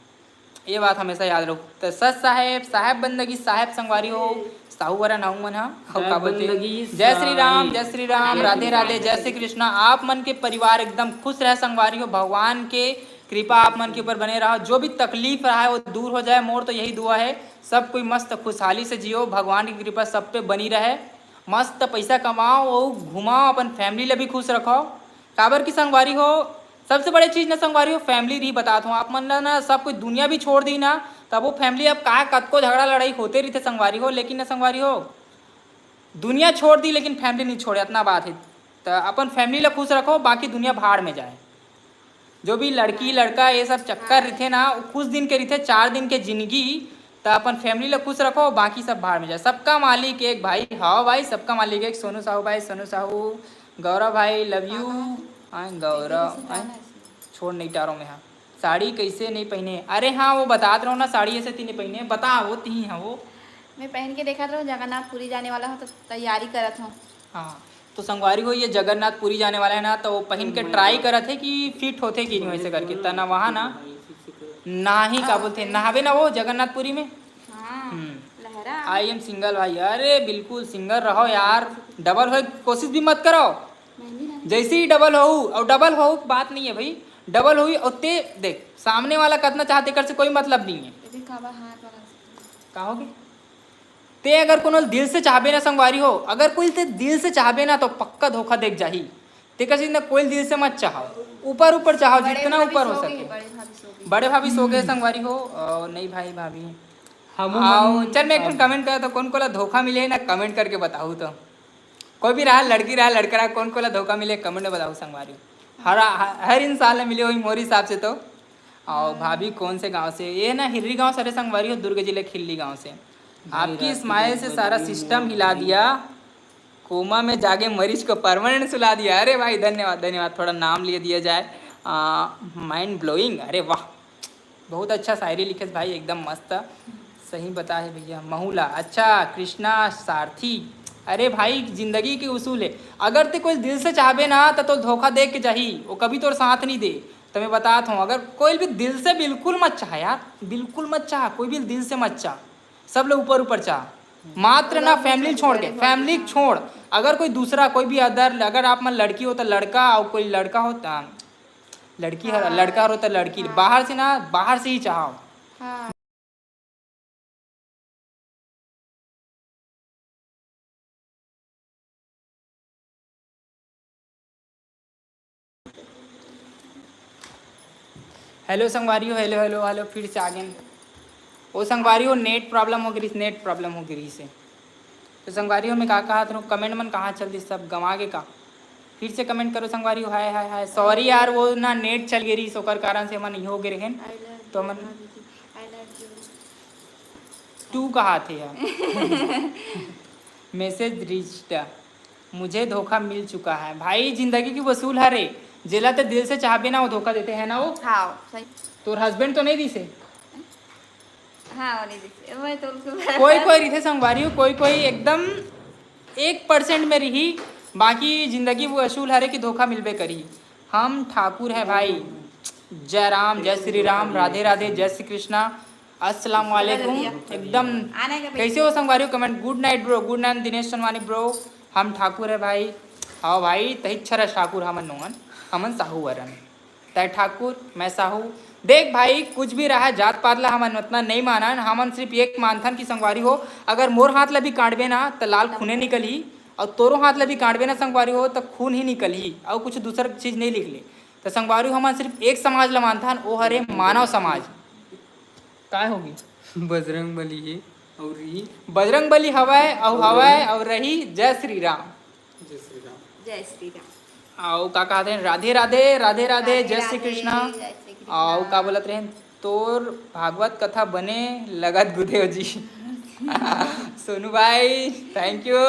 ये बात हमेशा याद रखो। तो सच साहेब, साहेब बंदगी साहेब संगवारी हो, साहू वरन हऊ मन हा, अउ का बोलते? जय श्री राम, जय श्री राम, राधे राधे, जय श्री कृष्णा। आप मन के परिवार एकदम खुश रहे संगवारी हो, भगवान के कृपा आप मन के ऊपर बने रहा, जो भी तकलीफ रहा है वो दूर हो जाए, मोर तो यही दुआ है। सब कोई मस्त खुशहाली से जियो, भगवान की कृपा सब पे बनी रहे। मस्त पैसा कमाओ अउ घुमाओ, अपन फैमिली ला भी खुश रखो। काबर की संगवारी हो, सबसे बड़े चीज ना संगवारी हो, फैमिली रही। बतात हूँ आप मन ला ना, सब कोई दुनिया भी छोड़ दी ना, तब वो फैमिली अब का, कतको झगड़ा लड़ाई होते रहिथे संगवारी हो, लेकिन ना संगवारी हो, दुनिया छोड़ दी लेकिन फैमिली नहीं छोड़े, इतना बात है। तो अपन फैमिली ला खुश रखो, बाकी दुनिया भाड़ में जाए। जो भी लड़की लड़का ये सब चक्कर रहिथे ना, वो कुछ दिन के रहिथे, चार दिन के जिंदगी। त अपन फैमिली ला खुश रखो, बाकी सब भाड़ में जाए। सबका मालिक एक भाई। हाँ भाई, सबका मालिक एक। सोनू साहू भाई, सोनू साहू, गौरव भाई, लव यू। हाँ गौरव, हाँ, छोड़ नहीं टारो में। हाँ, साड़ी कैसे नहीं पहने? अरे हाँ, वो बतात रहो ना, साड़ी ऐसे ती नहीं पहने, बता वो ती हाँ वो। मैं पहन के देखत रहूं, जगन्नाथपुरी जाने वाला हूं, तो तैयारी करत हूं। हाँ, तो संगवारी हो, ये जगन्नाथपुरी जाने वाला है ना, तो वो पहन के ट्राई करत है कि फिट होथे कि नहीं, वैसे करके। त ना वहाँ ना, ना ही का बोलते, नहावे ना वो जगन्नाथपुरी में। हाँ, हम्म। लहरा। I am single भाई, अरे बिल्कुल सिंगल रहो यार, डबल होए कोशिश भी मत करो। जैसे ही डबल हो, और डबल हो बात नहीं है भाई, डबल हुई और ते देख, सामने वाला कितना चाहते कर से कोई मतलब नहीं है। का होगे? ते अगर कोनो दिल से चाहबे ना संगवारी हो, अगर कोई ते दिल से चाहबे ना, तो पक्का धोखा देख जाही। ते कसी ना कोई दिल से मत चाहो, ऊपर ऊपर चाहो, जितना ऊपर हो सके। बड़े भाभी सो गए संगवारी हो। अ, नहीं भाई भाभी। हम आओ, चल मैं एक ठन कमेंट कर, तो कोन कोला धोखा मिले ना, कमेंट करके बताओ तो। कोई भी रहा, लड़की रहा, लड़का रहा, कोन कोला धोखा मिले, कमेंट में बताओ संगवारी। हर हर इंसान ला मिले होही मोर हिसाब से तो। अउ भाभी कौन से गांव से? ये ना हिर्री गांव से, अरे संगवारी हो, दुर्ग जिले खिल्ली गांव से। आपकी स्माइल से सारा सिस्टम हिला दिया। कोमा में जागे मरीज को परमानेंट सुला दिया। अरे भाई धन्यवाद, धन्यवाद। थोड़ा नाम लिए दिया जाए। Mind blowing. अरे वाह, बहुत अच्छा शायरी लिखेस भाई, एकदम मस्त। सही बता है भैया। महुला, अच्छा, कृष्णा सारथी। अरे भाई, जिंदगी के उसूल है, अगर ते कोई दिल से चाहबे ना, त तो धोखा दे के जाही, वो कभी तोर साथ नहीं दे। तो मैं बतात हूँ, अगर कोई भी दिल से बिल्कुल मत चाह यार, बिल्कुल मत चाह, कोई भी दिल से मत चाह, सब लोग ऊपर ऊपर चाह, मात्र ना फैमिली छोड़ के, फैमिली छोड़। अगर कोई दूसरा, कोई भी अदर, अगर आप मन लड़की हो तो लड़का, और कोई लड़का हो तो लड़की हर, हाँ। लड़का हर होता लड़की, हाँ। बाहर से ना, बाहर से ही चाहो। हाँ। हेलो संगवारी हो, हेलो, हेलो, हेलो, फिर से आ गए। ओ संगवारी हो, नेट प्रॉब्लम हो गई, नेट प्रॉब्लम हो गई से। तो संगवारी हो, मैं का कहा था, कमेंट मन कहाँ चल दी, सब गंवा के का? फिर से कमेंट करो संगवारी हो। हाय, हाय, हाय। सॉरी यार, वो ना नेट चल गई रही, ओकर कारण से हमन ये हो गए रहेन। तो हमन टू कहा थे यार। मैसेज रिच्ड, मुझे धोखा मिल चुका है। भाई, जिंदगी की वसूल हरे, जेला ते दिल से चाहबे ना, वो धोखा देते हैं ना वो। हाँ, सही। तोर हस्बैंड तो नहीं दिसे? हाँ, वो नहीं दिसे। मैं तो उनको कोई कोई रिथे संगवारी हो, कोई कोई एकदम एक परसेंट में रही, बाकी जिंदगी वो असूल हरे कि धोखा मिलबे करी। हम ठाकुर है भाई। जय राम, जय श्री राम, राधे राधे, जय श्री कृष्णा, अस्सलाम वालेकुम। एकदम आने का कैसे हो संगवारी हो? कमेंट, गुड नाइट ब्रो, गुड नाइट दिनेश चनवानी ब्रो। हम ठाकुर है भाई। आओ भाई, तही छरा ठाकुर हमन नोन, हमन साहू वरन। तय ठाकुर, मैं साहू। देख भाई, कुछ भी रहा, जात पात ला हमन उतना नहीं मानन। हमन सिर्फ एक मानथन कि संगवारी हो, अगर मोर हाथ ला भी काटबे ना, त लाल खूने निकलही, और तोरो हाथ ला भी काटबे ना संगवारी हो, त खून ही निकलही, और कुछ दूसर चीज नहीं निकले। त संगवारी हो, हमन सिर्फ एक समाज ला मानथन, ओ हरे मानव समाज। काय होगी? बजरंग बली हे और रही। बजरंग बली हवय, अउ हवय, अउ रही। जय श्री राम। जय श्री राम। जय श्री राम। अउ का कहत रहेन? राधे राधे, राधे राधे, राधे जय श्री राधे, कृष्णा। जय श्री कृष्णा। अउ का बोलत रहेन? तोर भागवत कथा बने लगत गुदेव जी। सोनू भाई, थैंक यू,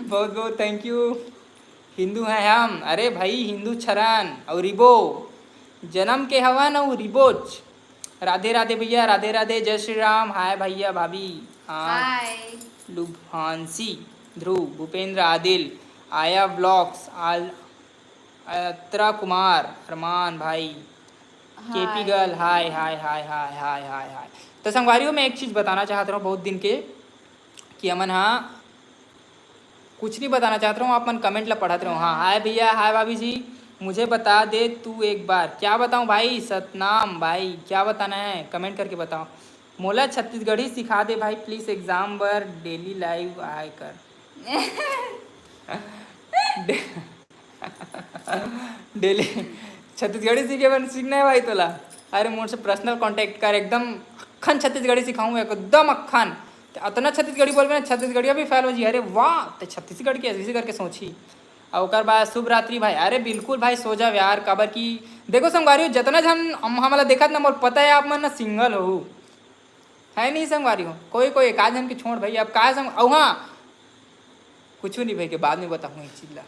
बहुत बहुत थैंक यू। हिंदू हैं हम। अरे भाई, हिंदू छरन अउ रिबो, जन्म के हवन अउ रिबोच। राधे राधे भैया, राधे राधे, जय श्री राम। हाय भैया, भाभी, हाँ। हाय। लुभांशी, ध्रुव, भूपेंद्र, आदिल, आया व्लॉग्स, आल-, अत्रा कुमार, अरमान भाई, हाय। केपी गर्ल, हाय, hi, hi, hi, hi, hi, हाय। तो संगवारी हो, मैं एक चीज़ बताना चाहत रहूँ बहुत दिन के, कि हमन हा कुछ नहीं बताना चाहत रहूँ, आप मन कमेंट ला पढ़त रहूँ। हाँ, हाय भैया, हाय भाभी जी, मुझे बता दे तू एक बार। क्या बताऊँ भाई, सतनाम भाई, क्या बताना है, कमेंट करके बताओ। मोला छत्तीसगढ़ी सिखा दे भाई, प्लीज, एग्जाम बर डेली लाइव आए कर। डे-, डेली छत्तीसगढ़ी सीखे बर सीखना है भाई तोला। अरे, मोर से पर्सनल कॉन्टैक्ट कर, एकदम अक्खन छत्तीसगढ़ी सिखाऊँ, एकदम अक्खन। ते अतना छत्तीसगढ़ी बोलबे ना, छत्तीसगढ़िया भी फेल हो जी। अरे वाह, ते छत्तीसगढ़ के ऐसे करके सोची। अउ ओकर बाद शुभ रात्रि भाई। अरे बिल्कुल भाई, सो जा यार, काबर कि देखो संगवारी हो, जतना झन हम, हमला देखत ना, मोर पता है आप मन ना सिंगल हो, है नहीं संगवारी हो, कोई कोई एक आध झन के छोड़ भाई। अब काय संग, अउ हाँ, कुछ नहीं भाई के बाद में बताऊँ इस चीज ला।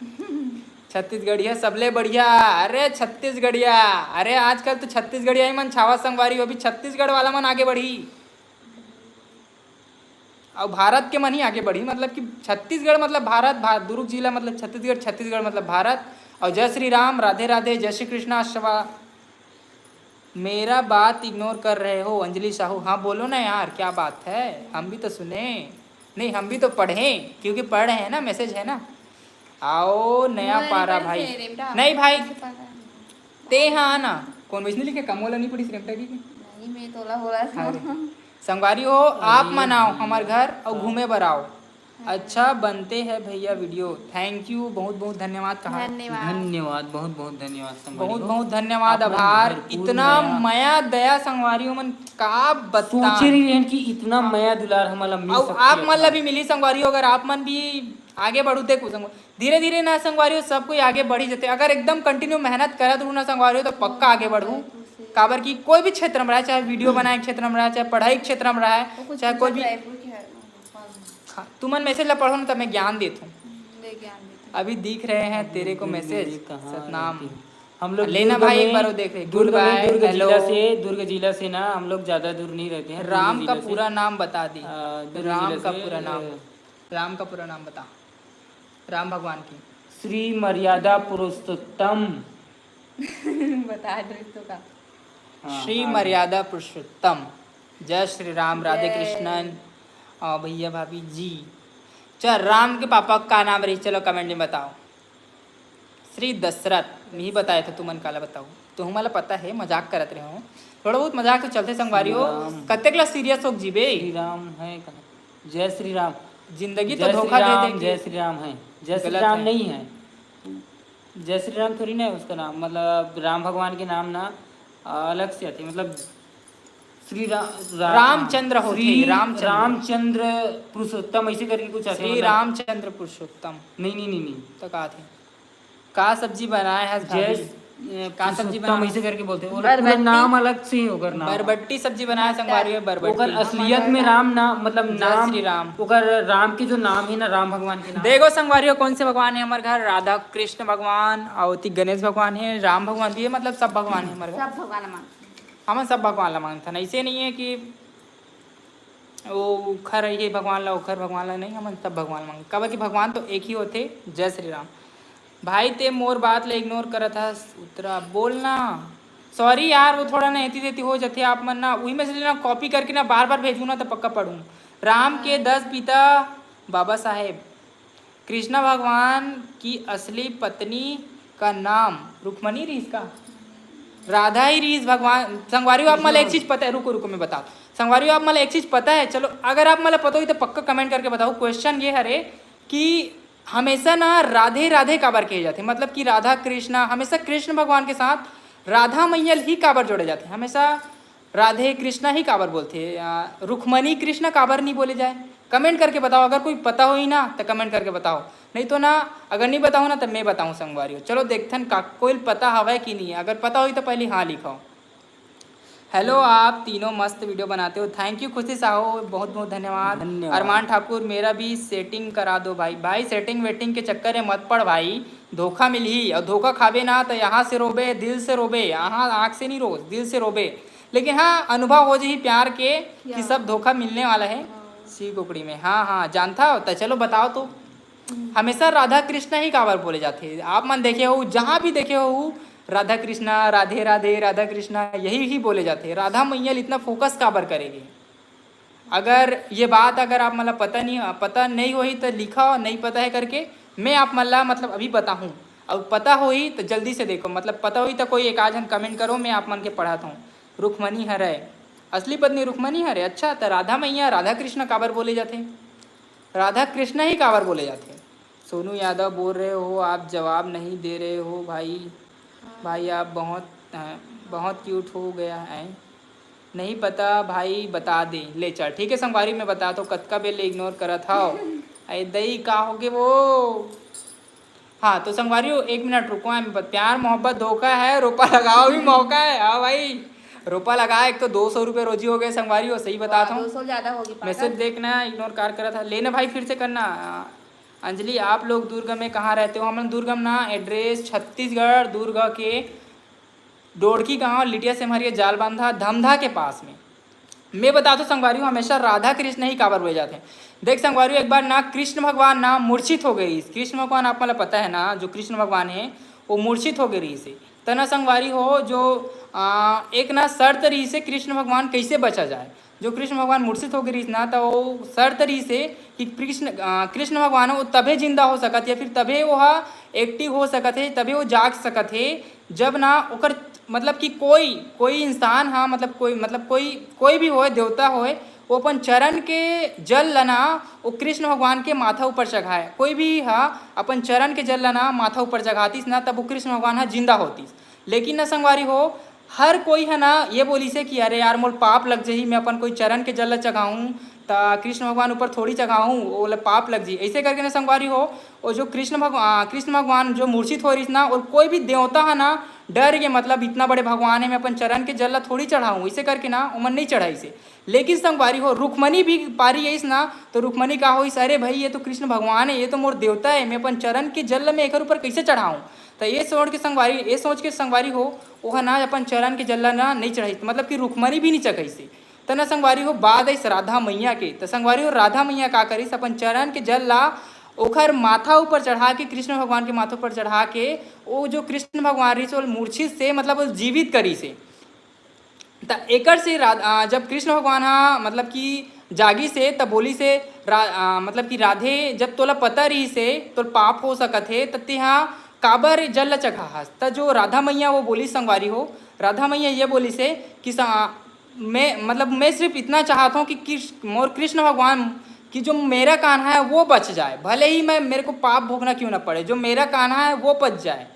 छत्तीसगढ़िया सबले बढ़िया। अरे छत्तीसगढ़िया, अरे आजकल तो छत्तीसगढ़िया ही मन छावा संगवारी हो, अभी छत्तीसगढ़ वाला मन आगे बढ़ी। अउ भारत के मन ही आगे बढ़ी, मतलब कि छत्तीसगढ़ मतलब भारत, भा-, दुर्ग जिला मतलब छत्तीसगढ़, छत्तीसगढ़ मतलब भारत। अउ जय श्री राम, राधे राधे, जय श्री कृष्णा, शवा-, मेरा बात इग्नोर कर रहे हो अंजलि साहू? हाँ बोलो ना यार, क्या बात है, हम भी तो सुने, नहीं हम भी तो पढ़ें, क्योंकि पढ़ रहे हैं ना, मैसेज है ना। आओ नया पारा भाई। नहीं भाई, ते हाँ ना, कौन वैसे नहीं लिखे, कमोला नहीं पड़ी रेमटा की। में तोला बोला था। अरे, संगवारी हो, आप मन आओ हमर घर अउ घूमे बर आओ। अच्छा बनते है भैया वीडियो। Thank you, बहुत बहुत धन्यवाद। कहा धन्यवाद। धन्यवाद, बहुत बहुत धन्यवाद संगवारी बहुत हो। बहुत धन्यवाद। आप मन आभार, भरपूर इतना मया। मया दया संगवारी हो मन का बताओ। सोचे रही रहन कि इतना मया दुलार हमला मिल अउ सकथे आप मन ला अपन। भी मिली संगवारी हो, अगर आप मन भी आगे बढ़ू। देखो संगवारी, धीरे धीरे ना संगवारी हो, सब कोई आगे बढ़ी जते। अगर एकदम कंटिन्यू मेहनत करत रहू ना संगवारी हो, तो पक्का आगे बढ़ू। काबर कि कोई भी क्षेत्र में रहे, चाहे वीडियो बनाए के क्षेत्र में रहे, चाहे पढ़ाई के क्षेत्र में रहे, चाहे कोई भी। हाँ, तुमन मैसेज ला पढ़ो ना, तब मैं ज्ञान देत हूँ। ले ज्ञान देते। अभी दिख रहे हैं तेरे को मैसेज। कहाँ सतनाम। रहती? हम लोग लेना दुर्ग भाई, एक में- बार वो देख ले। दुर्ग में, Goodbye, दुर्ग जिला hello। से, दुर्ग जिला से ना हम लोग ज्यादा दूर नहीं रहते हैं। दुर्ग राम जिला का से, पूरा नाम बता दी। अ, दुर्ग राम जिला का से, पूरा नाम। अ, राम का पूरा नाम बता। राम भगवान की। श्री मर्यादा पुरुषोत्तम। बता दो इसको का। हाँ, श्री हाँ। मर्यादा पुरुषोत्तम। जय श्री राम, राधे कृष्णन। और भैया भाभी जी, चल, राम के पापा का नाम रही, चलो कमेंट में बताओ। श्री दशरथ, मी बताए थे, तुमन काला बताओ। तो हमला पता है, मजाक करत रहे हो, थोड़ा बहुत मजाक तो चलते संगवारी हो। श्री राम। कतेक ला सीरियस हो जीबे? श्री राम है कहाँ? जय श्री राम। जिंदगी तो जय श्री धोखा दे राम, देगी। जय श्री राम है। जय श्री गलत राम है। नहीं है। जय श्री राम थोड़ी ना है उसका नाम, मतलब राम भगवान के नाम ना अलग से आते, मतलब श्री रा, रा, रामचंद्र होते, श्री रामचंद्र। रामचंद्र पुरुषोत्तम ऐसे करके कुछ आते, श्री मतलब रामचंद्र पुरुषोत्तम नहीं नहीं नहीं नहीं। तो का थे? का सब्जी बनाए है जय भाभी? का सब्जी पुरुषोत्तम बनाए? ऐसे करके बोलते हैं। और बरबट्टी। पूरा नाम अलग से ही होकर नाम। बरबट्टी सब्जी बनाए संगवारी है, बरबट्टी। ओकर असलियत में राम नाम, मतलब जय नाम श्री राम। ओकर राम के जो नाम है ना, राम भगवान के नाम। देखो संगवारी हो, कौन से भगवान है हमारे घर? राधा कृष्ण भगवान, और ओती गणेश भगवान है, राम भगवान भी है, मतलब सब भगवान है हमारे घर। सब भगवान मान। हमन सब भगवान ला मानथन। ऐसे नहीं है कि वो उखर ये भगवान ला, उखर भगवान ला नहीं, हमन सब भगवान मांग, काबर कि भगवान तो एक ही होते। जय श्री राम। भाई ते मोर बात ला इग्नोर करत हस, उतरा बोलना। सॉरी यार, वो थोड़ा ना एती तेती हो जाते आप मन ना, वही में से ना कॉपी करके ना बार बार भेजू ना तो पक्का पढ़ू। राम के दस पिता बाबा साहेब। कृष्णा भगवान की असली पत्नी का नाम रुक्मणी रहीस का? राधा ही रहीस भगवान। संगवारी हो, आप मन ला एक चीज पता है, रुको रुको मैं बताओ। संगवारी हो, आप मन ला एक चीज पता है, चलो अगर आप मन ला पता होही तो पक्का कमेंट करके बताओ। क्वेश्चन ये हरे कि हमेशा ना राधे राधे काबर कहे जाथे, मतलब कि राधा कृष्णा हमेशा कृष्ण भगवान के साथ राधा मैया ही काबर जोड़े जाथे, हमेशा राधे कृष्णा ही काबर बोलथे? आ, रुक्मणी कृष्णा काबर नहीं बोले जाए? कमेंट करके बताओ, अगर कोई पता होही ना तो कमेंट करके बताओ, नहीं तो ना, अगर नहीं बताओ ना तो मैं बताऊँ संगवारी हो। चलो देखथन का कोई पता हवय कि नहीं है, अगर पता होही तो पहले हाँ लिखाओ। हेलो, आप तीनों मस्त वीडियो बनाते हो। थैंक यू खुशी साहू, बहुत बहुत धन्यवाद। धन्यवाद। अरमान ठाकुर, मेरा भी सेटिंग करा दो भाई। भाई सेटिंग वेटिंग के चक्कर में मत पड़ भाई, धोखा मिलही और धोखा खाबे ना तो यहाँ से रोबे, दिल से रोबे, यहाँ आँख से नहीं रो, दिल से रोबे। लेकिन हाँ, अनुभव हो जाही प्यार के कि सब धोखा मिलने वाला है। सी कुकड़ी में, हाँ हाँ, जानता हो तो चलो बताओ तो। हमेशा राधा कृष्णा ही काबर बोले जाथे? आप मन देखे हो, जहाँ भी देखे हो, राधा कृष्णा, राधे राधे, राधा कृष्णा, यही ही बोले जाथे। राधा मैया ल इतना फोकस काबर करेगे? अगर ये बात अगर आप मन ला पता नहीं, पता नहीं होही तो लिखा नहीं पता है करके, मैं आप मन ला मतलब अभी बताहूँ। और पता होही तो जल्दी से देखो, मतलब पता होही तो कोई एक आध झन कमेंट करो, मैं आप मन के पढ़ाता हूँ। रुक्मणी हरय, असली पत्नी रुक्मणी हरय। अच्छा, तो राधा मैया राधा कृष्णा काबर बोले जाथे? राधा कृष्णा ही काबर बोले जाथे? सोनू यादव बोल रहे हो, आप जवाब नहीं दे रहे हो भाई। भाई आप बहुत, अ, बहुत क्यूट हो गया है। नहीं पता भाई, बता दे। ले चल, ठीक है संगवारी, मैं बता तो कतका बेर ले इग्नोर करत हव। अरे दई, का होगे वो? हाँ तो संगवारी हो, एक मिनट रुको, हम ब-, प्यार मोहब्बत धोखा है, रोपा लगाओ भी मौका है। हाँ भाई, रोपा लगा, एक तो दो सौ रुपये रोजी हो गए संगवारी हो, सही बता था। दो सौ ज्यादा होगी पागल। मैसेज देखना, इग्नोर कार करा था। लेना भाई, फिर से करना। अंजलि, आप लोग दुर्ग में कहाँ रहते हो? हम लोग दुर्ग में ना, एड्रेस छत्तीसगढ़ दुर्ग के डोड़की गांव, लिटिया सेमहरिया जालबांधा धमधा के पास में। मैं बता दो संगवारी हो, हमेशा राधा कृष्ण ही काबर बोले जाते हैं। देख संगवारी हो, एक बार ना कृष्ण भगवान ना मूर्छित हो गए। कृष्ण भगवान आप मतलब पता है ना, जो कृष्ण भगवान है वो मूर्छित हो गए रही से। तना संगवारी हो जो आ, एक ना शर्त रही से कृष्ण भगवान कैसे बचा जाए। जो कृष्ण भगवान मूर्छित हो गए रही ना, तो वो शर्त रही से कि कृष्ण आ, कृष्ण भगवान वो तभे जिंदा हो सकत है, फिर तभे वो एक्टिव हो सकत है, तभे वो जाग सकत है, जब ना ओकर मतलब कि कोई, कोई इंसान हा, मतलब कोई, मतलब कोई, कोई भी होय, देवता होय, वो अपन चरण के जल ला ना, वो कृष्ण भगवान के माथा ऊपर चढ़ाए। कोई भी हा अपन चरण के जल ला ना माथा ऊपर चढ़ातिस ना, तब वो कृष्ण भगवान हा जिंदा होतिस। लेकिन ना संगवारी हो, हर कोई है ना ये बोलिसे कि अरे यार, मोर पाप लग जही, मैं अपन कोई चरण के जल ला चघाहूँ, त कृष्ण भगवान ऊपर थोड़ी चघाहूँ, ओला पाप लग जही। ऐसे करके ना संगवारी हो, वो जो कृष्ण भगवान, कृष्ण भगवान जो मूर्छित हो रहिस ना, और कोई भी देवता है ना, डर के, मतलब इतना बड़े भगवान है, मैं अपन चरण के जल ला थोड़ी चढ़ाहूँ, ऐसे करके ना ओमन नहीं चढ़ाइसे। लेकिन संगवारी हो, रुक्मणी भी पारी आइस ना, तो रुक्मणी का होइस, अरे भाई, ये तो कृष्ण भगवान है, ये तो मोर देवता है, मैं अपन चरण के जल ला मैं एकर ऊपर कैसे चढ़ाऊँ? त ये सोच के संगवारी, ये सोच के संगवारी हो, ओह ना अपन चरण के जल ला ना नहीं चढ़ाइस, मतलब कि रुक्मणी भी नहीं चघाइसे। त ना संगवारी हो, बाद आइस राधा मैया के। त संगवारी हो, राधा मैया का करिस, अपन चरण के जल ला ओखर माथा ऊपर चढ़ा के, कृष्ण भगवान के माथा ऊपर चढ़ा के, वो जो कृष्ण भगवान रहिस, वो मूर्छित से, मतलब वो जीवित करिसे। त एकर से रा-, आ, जब कृष्ण भगवान हा, मतलब कि जागिसे, तब बोलिसे रा-, आ, मतलब कि राधे, जब तोला पता रहिसे, तोर पाप हो सकत हे, त तेहा काबर जल ल चघाहस? त जो राधा मैया वो बोलिस संगवारी हो, राधा मैया ये बोलिसे कि सा-, मैं, मतलब मैं सिर्फ इतना चाहत हूँ कि कृष्ण, मोर कृष्ण भगवान, कि जो मेरा कान्हा है वो बच जाए, भले ही मैं, मेरे को पाप भोगना क्यों ना पड़े, जो मेरा कान्हा है वो बच जाए,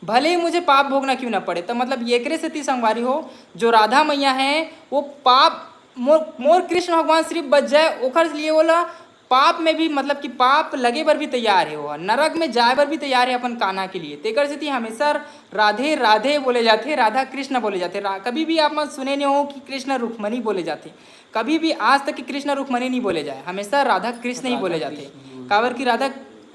भले ही मुझे पाप भोगना क्यों ना पड़े। त मतलब एकरे सेती संगवारी हो, जो राधा मैया है, वो पाप, मोर, मोर कृष्ण भगवान सिर्फ बच जाए, ओकर लिए ओला पाप में भी, मतलब कि पाप लगे बर भी तैयार है, वो नरक में जाए बर भी तैयार है अपन कान्हा के लिए। तेकर सेती हमेशा राधे राधे बोले जाथे, राधा कृष्ण बोले जाथे। रा-, कभी भी आप मन सुने नहीं हो कि कृष्ण रुक्मणी बोले जाथे, कभी भी आज तक कि कृष्ण रुक्मणी नहीं बोले जाए, हमेशा राधा कृष्ण ही बोले जाथे। काबर कि राधा,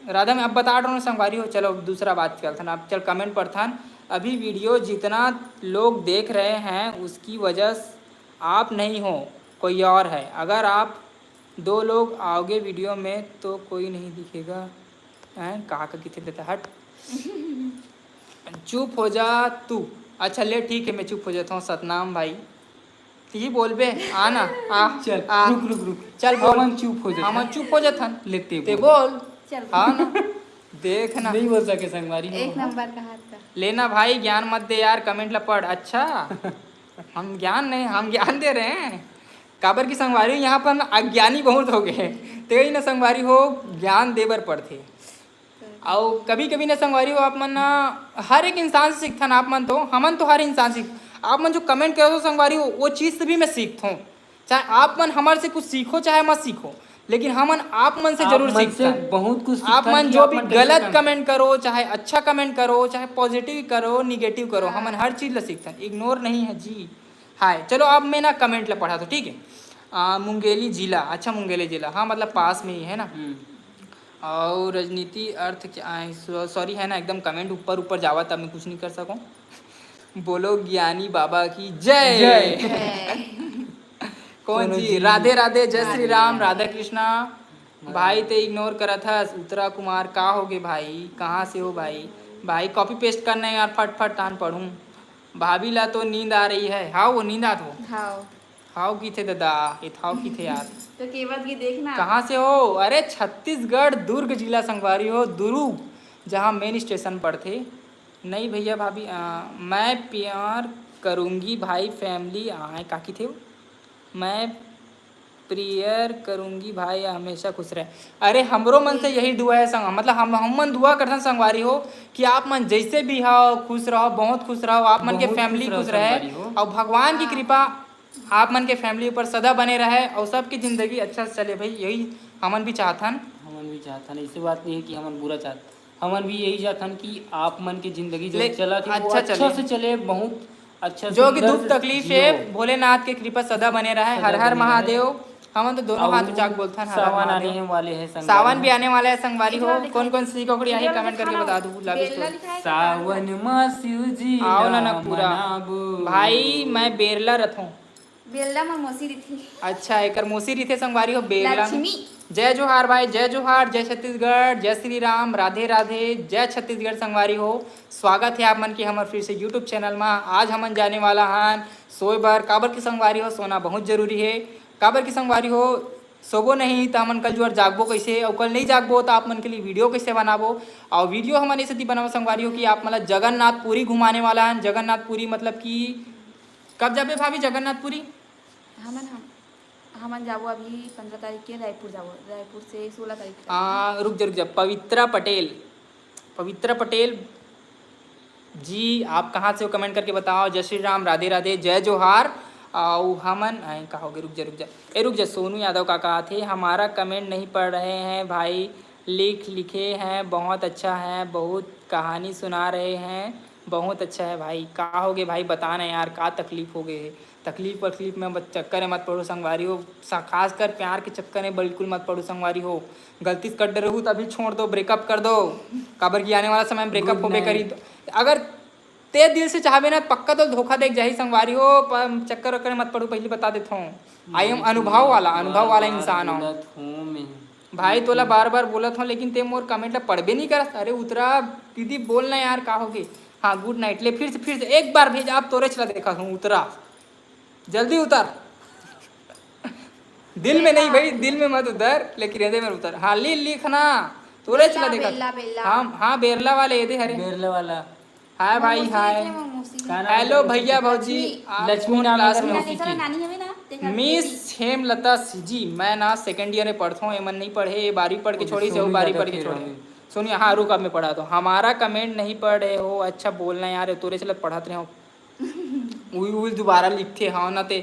राधा में अब बता रहा हूँ संगवारी हो। चलो अब दूसरा बात करथन, आप चल कमेंट पढ़थन। अभी वीडियो जितना लोग देख रहे हैं, उसकी वजह से आप नहीं हो, कोई और है। अगर आप दो लोग आओगे वीडियो में तो कोई नहीं दिखेगा। हैं, कहा का किथे देता, हट। चुप हो जा तू। अच्छा ले, ठीक है, मैं चुप हो जाता हूँ। सतनाम भाई, यही बोलबे, आ ना, आ, चल, आ। रुक, रुक, रुक। चल बोल। हमन चुप हो जाथन। हमन चुप हो जाथन। ले ते ते बोल। बोल। चल। हाँ ना। देख ना। नहीं बोल सके संगवारी। एक नंबर का हाथ का। लेना भाई, ज्ञान मत दे यार, कमेंट ला पढ़। अच्छा, हम ज्ञान नहीं, हम ज्ञान दे रहे हैं। काबर की संगवारी, यहाँ पर ना अज्ञानी बहुत हो गए। तेही ना संगवारी हो, ज्ञान दे बर पड़थे। अउ कभी-कभी ना संगवारी हो, आप मन ना हर एक इंसान से सीखथन। आप मन तो, हमन तो हर इंसान सीख, आप मन जो कमेंट करत हो संगवारी हो, वो चीज़ से भी मैं सीखथों। चाहे आप मन हमर से कुछ सीखो, चाहे मत सीखो, लेकिन हमन आप मन से आप जरूर मन से सीखथन। बहुत कुछ आप सीखथन मन कि जो आप भी मन कैसे गलत कमेंट कमेंट करो, चाहे अच्छा कमेंट करो, चाहे पॉजिटिव करो, निगेटिव करो, हाँ। हमन हर चीज़ ला सीखथन। इग्नोर नहीं है जी। हाय, चलो अब मैं ना कमेंट ला पढ़ा तो, ठीक है। आ, मुंगेली जिला, अच्छा मुंगेली जिला, हाँ मतलब पास में ही है ना। हम्म। और राजनीति अर्थ क्या है? सॉ-, सॉरी है ना, एकदम कमेंट ऊपर ऊपर जावा, तब मैं कुछ नहीं कर सकूँ। बोलो ज्ञानी बाबा की जय। जय। कौन कोनो जी? जी। राधे राधे, जय श्री राधे राम, राधे। राधा कृष्णा। राधे भाई राधे। ते इग्नोर करत हस, उत्तरा कुमार का होगे भाई, कहाँ से हो भाई? भाई कॉपी पेस्ट करना है यार, फट फट तान पढ़ूँ। भाभी ला तो नींद आ रही है। हाँ, वो नींद आत हो। हाँ। हाव किथे ददा, एथाव किथे यार। तो केवत की देखना। कहाँ से हो? अरे छत्तीसगढ़, दुर्ग जिला संगवारी हो, दुरुग, जहाँ मेन स्टेशन पड़थे। नहीं भैया भाभी, अ, मैं प्यार करूँगी भाई फैमिली आए, का किथे हो? मैं प्रेयर करूँगी भाई हमेशा खुश रहे। अरे हमरो मन से यही दुआ है संग, मतलब हम, हम मन दुआ करथन संगवारी हो कि आप मन जैसे भी हो खुश रहो, बहुत खुश रहो, आप मन के बहुत फैमिली खुश रहो खुश रहे संगवारी हो। और भगवान की हाँ। कृपा आप मन के फैमिली ऊपर सदा बने रहे और सबकी जिंदगी अच्छा से चले भाई, यही हमन भी चाहथन। हमन भी चाहथन, ऐसी बात नहीं है कि हमन बुरा चाहत, हमन भी यही चाहथन कि आप मन के जिंदगी जो ले, चलत है, वो अच्छा अच्छा चले। से चले, बहुत अच्छा जो कि सुंदर दुख से तकलीफ जियो। है, भोलेनाथ के कृपा सदा बने रहे। सदा हर हर बने रहे। महादेव। हमन तो दोनों हाथ और उठा के बोलथन, हर हर सावन महादेव। आने वाले हैं संगवारी सावन भी हो। आने वाला है संगवारी हो। इधर दिखाई कौन कौन सी कमेंट करके बता दो, love story। सावन मा शिव जी आओ ना, ना पूरा। मनाबो। भाई, मैं बेरला रथों। बेरला म मौसी रहिथे। अच्छा, एकर मौसी रहिथे संगवारी हो, बेरला में। लक्ष्मी। जय जोहार भाई, जय जोहार, जय छत्तीसगढ़, जय श्री राम, राधे राधे, जय छत्तीसगढ़ संगवारी हो। स्वागत है आप मन के हमर फिर से YouTube चैनल मा। आज हमन जाने वाला हन सोए बर, काबर की संगवारी हो, सोना बहुत जरूरी है। काबर की संगवारी हो, सोबो नहीं त हमन कल जुआर जागबो कैसे, और कल नहीं जागबो त आप मन के लिए वीडियो कैसे बनाबो? और वीडियो हमन ऐसे बनाबो संगवारी हो कि आप मन ला जगन्नाथपुरी घुमाने वाला है। जगन्नाथपुरी मतलब कि कब जाबे भाभी जगन्नाथपुरी? हमन हम हमन जाबो अभी पंद्रह तारीख के रायपुर जाबो, रायपुर से सोलह तारीख तक। आ, रुक जा रुक जा, पवित्रा पटेल, पवित्रा पटेल जी, आप कहाँ से हो, कमेंट करके बताओ। जय श्री राम, राधे राधे, जय जोहार। अउ हमन आए का होगे, रुक जा रुक जा, ए रुक जा, सोनू यादव का कहा थे, हमारा कमेंट नहीं पढ़ रहे हैं भाई, लिख लिखे हैं, बहुत अच्छा है, बहुत कहानी सुना रहे हैं, बहुत अच्छा है भाई। का होगे भाई, बता ना यार, का तकलीफ हो गए है? तकलीफ वकलीफ में मत, चक्कर में मत पड़ो संगवारी हो, खासकर प्यार के चक्कर में बिल्कुल मत पड़ो संगवारी हो। गलती से कर डरे हो तो अभी छोड़ दो, ब्रेकअप कर दो, काबर कि आने वाला समय में ब्रेकअप होबे करी। अगर ते दिल से चाहबे ना, पक्का तो धोखा देख जाही संगवारी हो। पर चक्कर वक्कर में मत पड़ो, पहले बता देता हूँ, आई एम अनुभव वाला, अनुभव वाला इंसान हूँ। भाई तोला बार बार बोलत हूँ, लेकिन ते मोर कमेंट ला पढ़बे नहीं करस। अरे उतरा दीदी, बोल ना यार, का होगे? हाँ, गुड नाइट। ले फिर से, फिर से एक बार भेज, आप तोरे चला देखा हूँ, उतरा, जल्दी उतर। दिल में नहीं भाई, दिल में मत उतर, लेकिन हृदय में उतर। हाँ, ली लिखना, तोरे चला देखा। हाँ हाँ, बेरला वाले ये दे हरे। बेरला वाला। हाय भाई, हाय। हेलो भैया भौजी, लक्ष्मी नाम है मौसी की। मिस हेमलता जी, मैं ना सेकंड ईयर में पढ़ता हूँ, एमन नहीं पढ़े, ये बारहवीं पढ़ के छोड़ी से, वो बारहवीं पढ़ के छोड़ी। सुनिए, हाँ रुक, अब मैं पढ़ा तो। हमारा कमेंट नहीं पढ़ रहे हो, अच्छा बोलना यार, तोरे चलत पढ़त रहे हो। उई उई दोबारा लिखथे, हाँ ना ते।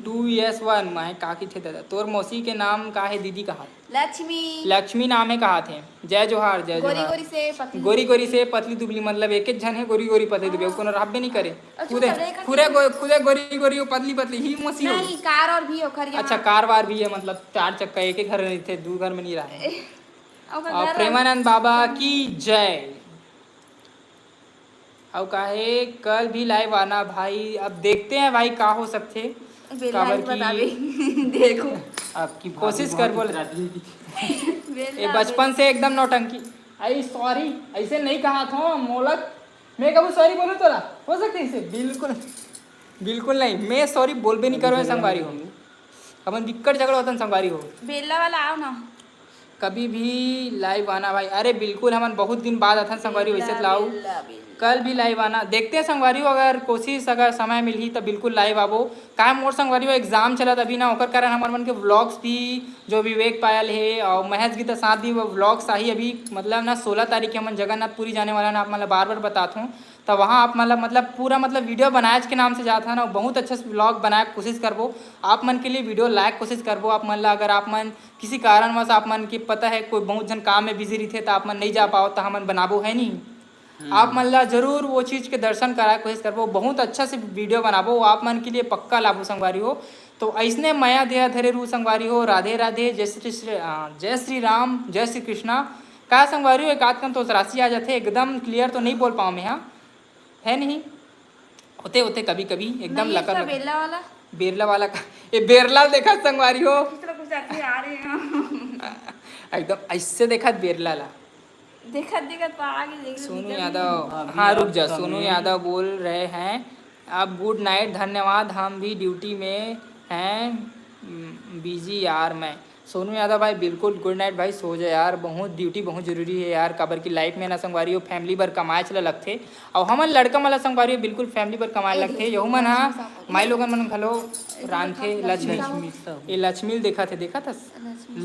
टू एस वन, मैं का किथे दादा, तोर मौसी के नाम का है दीदी, कहा? लक्ष्मी। लक्ष्मी नाम है, कहा थे। जय जोहार, जय गोरी जोहार। गोरी से पतली। गोरी गोरी से पतली दुबली, मतलब एक एक झन है गोरी गोरी पतली दुबली, हाँ। कोनो रहबे नहीं करे। अच्छा, खुदे, खुदे गो-, खुदे गोरी गोरी, पतली पतली ही मौसी हो। नहीं, कार और भी ओखर यहाँ। अच्छा, कार वार भी है, मतलब चार चक्का एक एक घर में नहीं थे, दो घर में नहीं रहा है। और प्रेमानंद बाबा की जय। अउ काहे कल भी लाइव आना भाई, अब देखते हैं भाई का हो सकथे। काबर की देखो, आपकी कोशिश कर बोल। ये बचपन से एकदम नौटंकी। आई सॉरी, ऐसे नहीं कहा था मोलक। मैं कबू सॉरी बोलूँ तोला? हो सकथे इसे? बिल्कुल, बिल्कुल नहीं। मैं सॉरी बोलबे नहीं करो संगवारी हो। अपन बिक्कट झगड़ा होता संगवारी हो। बेला वाला आओ ना। कभी भी लाइव आना भाई। अरे बिल्कुल, हमन बहुत दिन बाद आथन संगवारी, वैसे तो लाओ। कल भी लाइव आना, देखते हैं संगवारी हो, अगर कोशिश, अगर समय मिलही तो बिल्कुल लाइव आबो। काहे मोर संगवारी हो, एग्जाम चलत अभी ना, ओकर कारण हमर मन के व्लॉग्स भी, जो विवेक पायल है और महेश गीता साथ भी, वो व्लॉग्स आही अभी, मतलब ना सोलह तारीख के हमन जगन्नाथपुरी जाने वाला ना, आप मतलब बार बार बतात हूँ। तो वहाँ आप मतलब मतलब पूरा मतलब वीडियो बनाए के नाम से जात है ना, बहुत अच्छा व्लॉग बनाए कोशिश करबो, आप मन के लिए वीडियो लाए कोशिश करबो। आप मन ला अगर आप मन किसी कारणवश आप मन के पता है कोई बहुत झन काम में बिजी रहिथे, तो आप मन नहीं जा पाओ, तो हमन बनाबो है नहीं। आप मन ला जरूर वो चीज़ के दर्शन कराए कोशिश करबो, बहुत अच्छा से वीडियो बनाबो, वो आप मन के लिए पक्का लाबो संगवारी हो। तो ऐसने मया दया धरे रू संगवारी हो। राधे राधे, जय श्री श्री, अ, जय श्री राम, जय श्री कृष्णा। का संगवारी हो, एक आध कन तो राशि आ जाथे, एकदम क्लियर तो नहीं बोल पाऊँ मैं, हाँ है नहीं, होते होते कभी कभी एकदम नहीं, लकर इसका लकर। बेरला वाला। बेरला वाला का, ये बेरला देखा संगवारी हो। कुछ ना कुछ ऐसे आ रहे हैं। एकदम ऐसे देखा बेरला ला। देखा देखा तो आगे देख सोनू यादव, हाँ रुक जा, सोनू यादव बोल रहे हैं आप गुड नाइट, धन्यवाद, हम भी ड्यूटी में हैं, बिजी यार मैं। सोनू यादव भाई, बिल्कुल गुड नाइट भाई, सो जा यार, बहुत ड्यूटी बहुत जरूरी है यार, काबर की लाइफ में ना संगवारी हो, फैमिली बर कमाए चला लगथे, अउ हमन लड़का मन ला संगवारी हो, बिल्कुल फैमिली बर कमाए लगथे। यहू मन हा माई लोगन मन घलो रांधथे। लक्ष्मी, ये लक्ष्मी ल देखा थे, देखा था?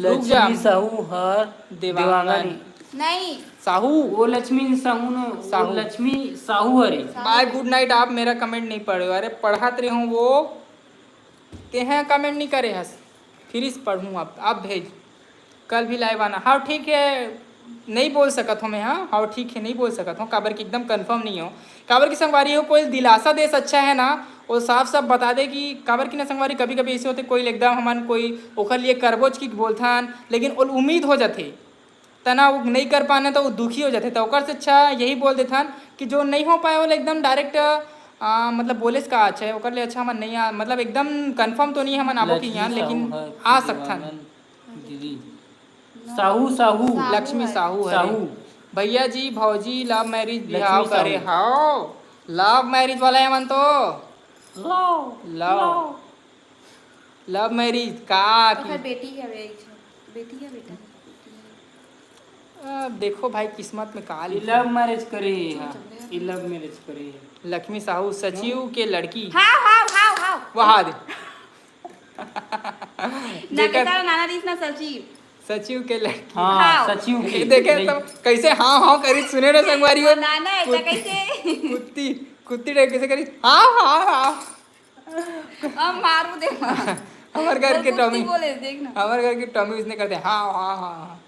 लक्ष्मी साहू हर देवांगन। नहीं। साहू। वो लक्ष्मी साहू नो, साहू। लक्ष्मी साहू हरे। बाय गुड नाइट, आप मेरा कमेंट नहीं पढ़े हो। अरे पढ़त रहे हूँ वो, तेहे कमेंट नहीं करे हस। फिर इस पढ़ूँ अब, अब भेज। कल भी लाइव आना। हाँ ठीक है, नहीं बोल सकत हूँ मैं। हाँ, हाँ ठीक है, नहीं बोल सकत हूँ, काबर कि एकदम कन्फर्म नहीं हो। काबर कि संगवारी हो, कोई दिलासा दे अच्छा है ना, वो साफ साफ बता दे कि काबर कि ना संगवारी, कभी कभी ऐसे होते कोई एकदम हमन कोई ओखर लिए करबोच की बोलथन, लेकिन ओल उम्मीद हो जाथे, तना वो नहीं कर पाना तो वो दुखी हो जाथे। तो ओकर से अच्छा यही बोल देथन कि जो नहीं हो पाए ओला एकदम डायरेक्ट, मतलब बोले से का अच्छा है, ओकर लिए अच्छा हमन नहीं आ, मतलब एकदम कन्फर्म तो नहीं हमन आबो कि यहाँ, लेकिन आ सकथन। दीदी साहू, साहू। लक्ष्मी साहू हरे। साहू। भैया जी भौजी लव मैरिज बिहाव करे। हाओ, लव मैरिज वाला है मन तो। लव, लव। लव मैरिज का? ओकर बेटी हवे, एक ठो। बेटी है बेटा? अब देखो भाई, किस्मत में का ये लिखे। लव मैरिज करे हे, हाँ, ये लव मैरिज करे हे। लक्ष्मी साहू, सचिव के लड़की। हाँ, हाँ, हाँ, हाँ। वहा दे। ना बेटा, नाना दीस ना सचिव। सचिव के लड़की। हाँ, हाँ। सचिव ये के देखे नहीं। तब कैसे हाँ हाँ करी, सुने ना संगवारी हो। ना, ना, ऐसा कैसे? कुत्ती, कुत्ती टाइप कैसे करी, हाँ हाँ हाँ। हम मारू दे। हमारे घर के टॉमी, बोले, देख ना। हमारे घर के टॉमी उसने करते हैं, हाँ हाँ हाँ हाँ।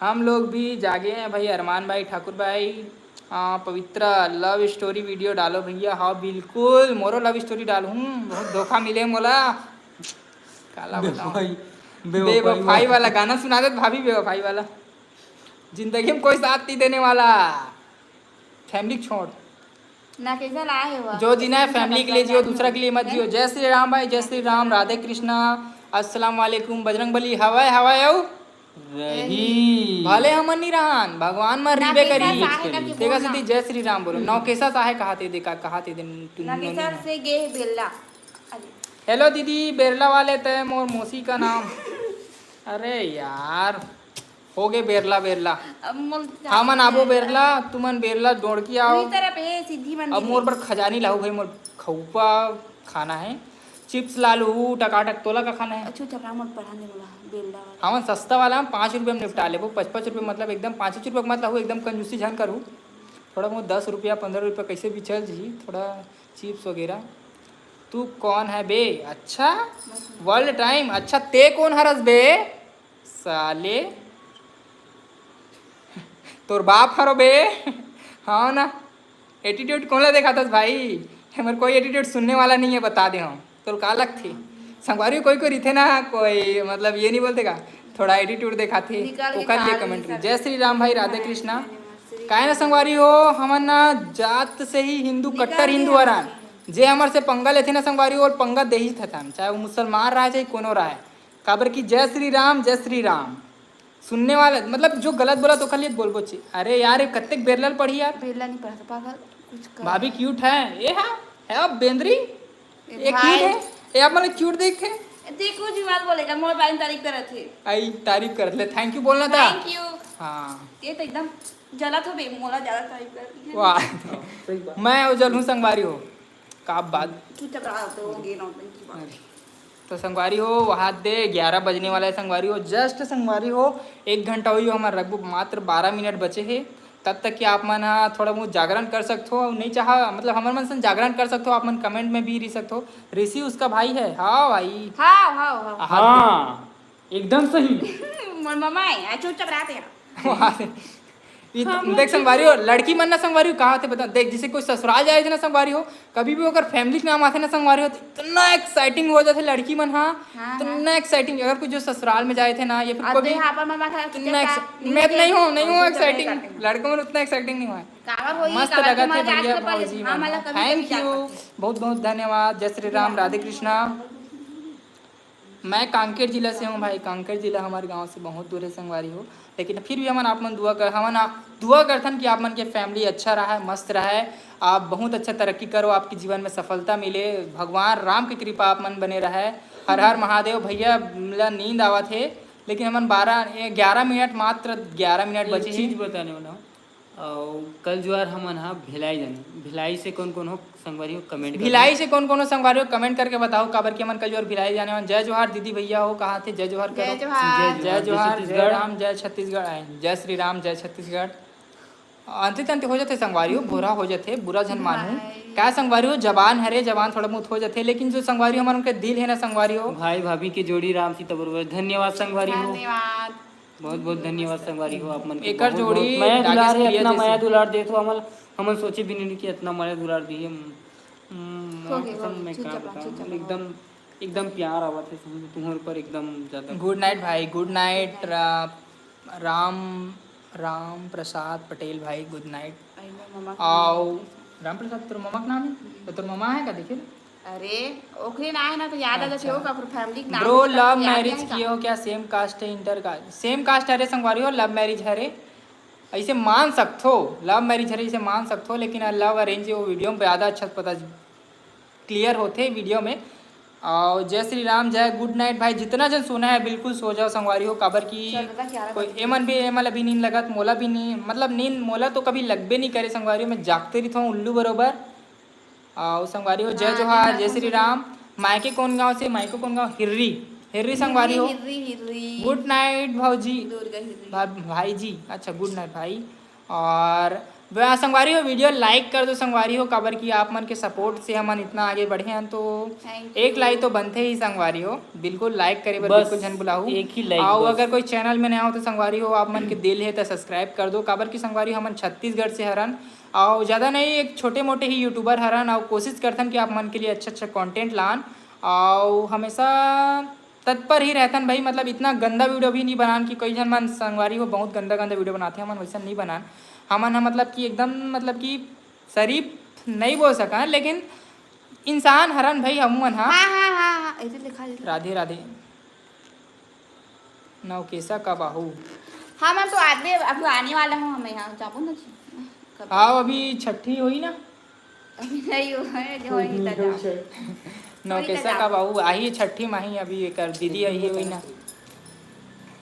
हम लोग भी जागे हैं भाई, अरमान भाई, ठाकुर भाई, आ, पवित्रा, लव स्टोरी वीडियो डालो भैया। हाँ बिल्कुल, मोरो लव स्टोरी डालूँ, बहुत धोखा मिले मोला। काला बताऊं? भाई, बेवफाई वाला गाना सुना दे भाभी, बेवफाई वाला। जिंदगी में कोई साथ नहीं देने वाला, फैमिली छोड़। ना कैसा ला है वो? जो जीना है फैमिली के लिए जियो, दूसरा के लिए मत जियो। जय श्री राम भाई, जय श्री राम, राधे कृष्णा, अस्सलाम वालेकुम, बजरंग बली, हवाए हवाए आऊ। रही। भले हमन नहीं रहन, भगवान मर रिबे करी। साहे करके तेगा बोलना। सीधी जय श्री राम बोलो। नौकेसा साहे कहा थे, देखा कहा थे दिन। ना कैसा से गे है बेला। अरे, हेलो दीदी, बेरला वाले तय मोर मौसी का नाम। अरे यार, हो गए बेरला बेरला। अब मोल हमन आबो बेरला, तुमन बेरला डोड़की आओ। दूसरी तरफ ए सीधी मंदिर अब मोर बर खजानी लाहू भाई, मोर खउपा खाना है। चिप्स ला लूहू, टकाटक। तोला का खाना है? अच्छा, चपरा मोर पढ़ा दे मोला बेलदा वाला। हमन सस्ता वाला हम पाँच रुपये में निपटा लेबो। पच पच रुपये मतलब एकदम पाँच पाँच रुपये मत लाहू, एकदम कंजूसी झन करू। थोड़ा बहुत दस रुपया, पन्द्रह रुपया कैसे भी चल जी, थोड़ा चिप्स वगैरह। तू कौन है बे? अच्छा, वर्ल्ड टाइम। अच्छा, ते कौन हरस बे साले? तोर बाप हरो बे। हाँ ना, एटीट्यूड कौन ला देखाथस भाई? हमर कोई एटीट्यूड सुनने वाला नहीं है, बता दे हम। तोर का लगथे? संगवारी कोई कोई रिथे ना, कोई मतलब ये नहीं बोलते का, थोड़ा एटीट्यूड देखाथे, निकाल के ओकर लिए कहा कमेंट नहीं करी। जय श्री राम भाई, राधे कृष्णा। काहे ना संगवारी हो, हमन ना जात से ही हिंदू, कट्टर हिंदू हरन। जे हमर से पंगा लेथे ना संगवारी हो, पंगा देही थथन, चाहे वो मुसलमान रहे, चाहे कोनो रहे। काबर कि जय श्री राम, जय श्री राम। सुनने वाला मतलब जो गलत बोला तो ओकर लिए बोलबो ची। अरे यार, ये कत्तेक बेरला ल पढ़ी यार। बेला नहीं पढ़ा था पागल, कुछ कर। भाभी क्यूट है। ए हा, है अब बेंदरी। ए ये भाई। क्यूट है। ये आप मतलब क्यूट देखे। देखो जी, बात बोलेगा, मोर बारे में तारीफ करत थे। आई तारीफ करत ले, थैंक यू बोलना था। Thank you. हाँ। ये तो एकदम जलत हो बे, मोला ज्यादा तारीफ कर दी है। वाह। सही बात। मैं उजल हूँ संगवारी हो। का बात। चुपचाप रहा तो हो गई नौटंकी बात। तो संगवारी हो, वहाँ दे ग्यारह बजने वाला है संगवारी हो, जस्ट संगवारी हो, एक घंटा हुई हो हमारा रखबो, मात्र बारह मिनट बचे हे। तब तक कि आप मन हा थोड़ा बहुत जागरण कर सकत हो, नहीं चाहा मतलब हमर मन सन जागरण कर सकत हो, आप मन कमेंट में भी रह सकत हो। ऋषि उसका भाई है। हाँ भाई। हाँ, हाँ, हाँ। हाँ। एकदम सही। मोर ममा है, आ चुपचाप रहते हैं। वाह। ये तो देख संगवारी हो, लड़की मन ना संगवारी हो, कहा थे बता, देख, जैसे कोई ससुराल जाए थे ना संगवारी हो, कभी भी अगर फैमिली के नाम आते ना संगवारी हो, तो इतना एक्साइटिंग हो जाते लड़की मन। हाँ, हाँ, इतना एक्साइटिंग। अगर कुछ जो ससुराल में जाए थे ना, या फिर अब कोई तो भी यहाँ पर ममा खा मैं नहीं हूँ, नहीं हूँ एक्साइटिंग। लड़कों में उतना एक्साइटिंग नहीं हुआ है। काबर होई, मस्त काबर लगा तुम्हारे था भैया आज के पहले भौजी हाँ, मन। मतलब कभी थैंक कभी यू, बहुत बहुत धन्यवाद। जय श्री राम, राधे कृष्णा। मैं कांकेर जिला से हूँ भाई। कांकेर जिला हमारे गांव से बहुत दूर है संगवारी हो, लेकिन फिर भी हमन आप मन दुआ कर, हमन आ- दुआ करथन कि आप मन के फैमिली अच्छा रहे, मस्त रहे, आप बहुत अच्छा तरक्की करो, आपके जीवन में सफलता मिले, भगवान राम की कृपा आप मन बने रहे। हर हर महादेव। भैया, ला नींद आवत है, लेकिन हमन बारह ए, ग्यारह मिनट, मात्र ग्यारह मिनट एक बचे चीज हैं। बताने वाला हूँ। और कल जुआर हमन हा भिलाई जाने, भिलाई से कौन कौन हो संगवारी हो, कमेंट भिलाई से कौन कौन हो संगवारी हो, कमेंट करके बताओ, काबर कि हमन कल जुआर भिलाई जाने वाले। जय जोहार दीदी भैया हो, कहाँ थे? जय जोहार जय करो। जोहार। जय जोहार, जय छत्तीसगढ़। राम, जय छत्तीसगढ़। आए, जय श्री राम, जय छत्तीसगढ़। अंते तंते हो जाते संगवारी हो, बुरा हो जाते, बुरा झन मानू। भाई। का संगवारी हो, जबान हरे, जबान थोड़ा बहुत हो जाते, लेकिन जो संगवारी हो, हमर उनके दिल है ना संगवारी हो। भाई भाभी के जोड़ी राम सीता बरोबर। धन्यवाद संगवारी हो। धन्यवाद। बहुत बहुत धन्यवाद संगवारी हो आप मन के। एकर बहुत, जोड़ी बहुत मया दुलार राकेश है, प्रिया इतना जैसे। मया दुलार देत हो हमन, हमन सोचे भी नहीं कि इतना मया दुलार दिए। हम्म, हो गए, कसम हो गए, मैं क्या चुपचाप रहो, बताऊं, चुपचाप रहो। एकदम एकदम प्यार आवत है समझ, तुम्हारे ऊपर एकदम ज्यादा। गुड नाइट भाई, गुड नाइट। राम राम प्रसाद पटेल भाई, गुड नाइट। आई नो ममा। आओ राम प्रसाद, तोर ममा के नाम है? तो तोर ममा है का? देखे ना। अरे, ओकरे ना है ना तो याद आ जाते हो का, फिर फैमिली के नाम ब्रो, से लव याद मैरिज नहीं किए हो क्या? सेम कास्ट है, इंटर का? सेम कास्ट है रे संगवारी हो, लव मैरिज है रे। ऐसे मान सकथो, लव मैरिज है रे, ऐसे मान सकथो, लेकिन लव अरेंज वो वीडियो में ज्यादा अच्छा पता क्लियर होते वीडियो में। अउ जय श्री राम, जय good night भाई। जितना जन सोना है बिल्कुल सो जाओ संगवारी हो, काबर कि चल, बता, ग्यारह कोई बज गए। एमन भी, एमन ला भी नींद लगत, मोला भी नींद, मतलब नींद मोला तो कभी लगबे नहीं करे संगवारी हो, मैं जागते रहिथों उल्लू बरोबर। अउ संगवारी हो, जय हाँ, जोहार, नींद जय लगत श्री होही। राम। मायके कौन गांव से? मायके कौन गांव? हिर्री, हिर्री संगवारी हो। हिर्री, हिर्री। Good night भाऊजी। दुर्गा हिर्री। भा-, भाई जी, अच्छा, good night भाई। और वा-, संगवारी हो, video like कर दो संगवारी हो, काबर कि आप मन के support से हमन इतना आगे बढ़े हन, तो Thank एक you। Like तो बनथे ही संगवारी हो, बिल्कुल like करे बर बस बिल्कुल झन भुलाहू। एक ही like अउ बस। अगर कोई channel में नया हो तो संगवारी हो, आप मन के दिल है तो subscribe कर दो, काबर कि संगवारी हो, हमन छत्तीसगढ़ से हरन, अउ ज़्यादा नहीं, एक छोटे मोटे ही YouTuber हरन, अउ कोशिश करथन कि आप मन के लिए अच्छा अच्छा content लान, अउ हमेशा तत्पर ही रहथन भाई, मतलब इतना गंदा video भी नहीं बनान कि कोई झन मन संगवारी हो बहुत गंदा गंदा video बनाथे, हमन वैसन नहीं बनान। हमन ह मतलब कि एकदम मतलब कि शरीफ नहीं बोल सकन, लेकिन इंसान हरन भाई हमन ह। हाँ, हाँ, हाँ, हाँ, ऐसे लिखा, ऐसे लिखा। राधे राधे। नवकेसा कब आहू? हाँ, मैं तो आदमी अभी आने वाला हूँ, हमें यहाँ जाबो ना जी। कब? आओ, अभी छठी होई ना। अभी नहीं हुआ है, जो वही था जाओ। नवकेसा का बाबू आही छठी माही, अभी एकर दीदी आई है वही ना।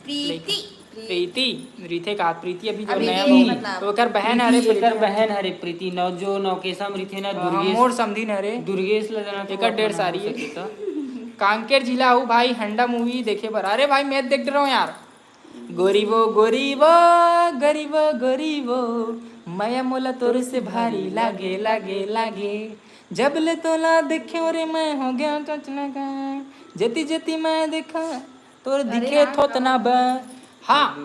प्रीति। प्रीति, रिथे का प्रीति अभी जो अभी नया ये बहू, मतलब तो ओकर बहन हरे प्रीति, एकर प्रीति। बहन हरे प्रीति, नौ जो नौकेसा में रिथे ना, हाँ, दुर्गेश। मोर समधी न हरे। दुर्गेश ला जाना तो एकर अपना डेढ़ नाम सारी हो है। सके तो। कांकेर जिला हूँ भाई, हंडा movie देखे बर। अरे भाई, मैं देख रहा हूँ यार। गोरी वो, गोरी वो, गोरी वो, गोरी वो, मया मोला तोर से भारी लागे, लागे, लागे। जब ले तोला देखे रे, मैं हो गया चचना का। जति जति मैं देखा, तोर अरे दिखे यार, थोतना बा। हाँ,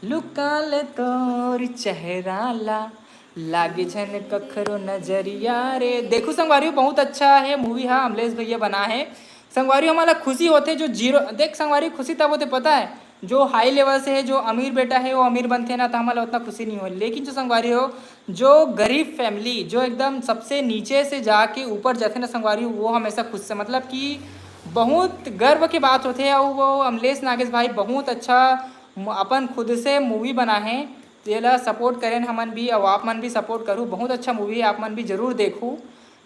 लुका ले तोर चेहरा ला, लागे झन कखरो नजरिया रे। देखो संगवारी हो, बहुत अच्छा है movie, हाँ, अमलेश भैया बना है। संगवारी हो, हमला खुशी होथे जो zero, देख संगवारी, खुशी तब होथे पता है, जो high level से है, जो अमीर बेटा है वो अमीर बनथे ना, तो हमला उतना खुशी नहीं हो। लेकिन जो संगवारी हो, जो गरीब family, जो एकदम सबसे नीचे से जाके ऊपर जाथे ना संगवारी हो, वो हमेशा खुश से, मतलब कि बहुत गर्व के बात होथे। और वो अमलेश नागेश भाई बहुत अच्छा म-, अपन खुद से movie बना है, तेला support करेन हमन भी, और आप मन भी support करू। बहुत अच्छा movie है, आप मन भी जरूर देखू।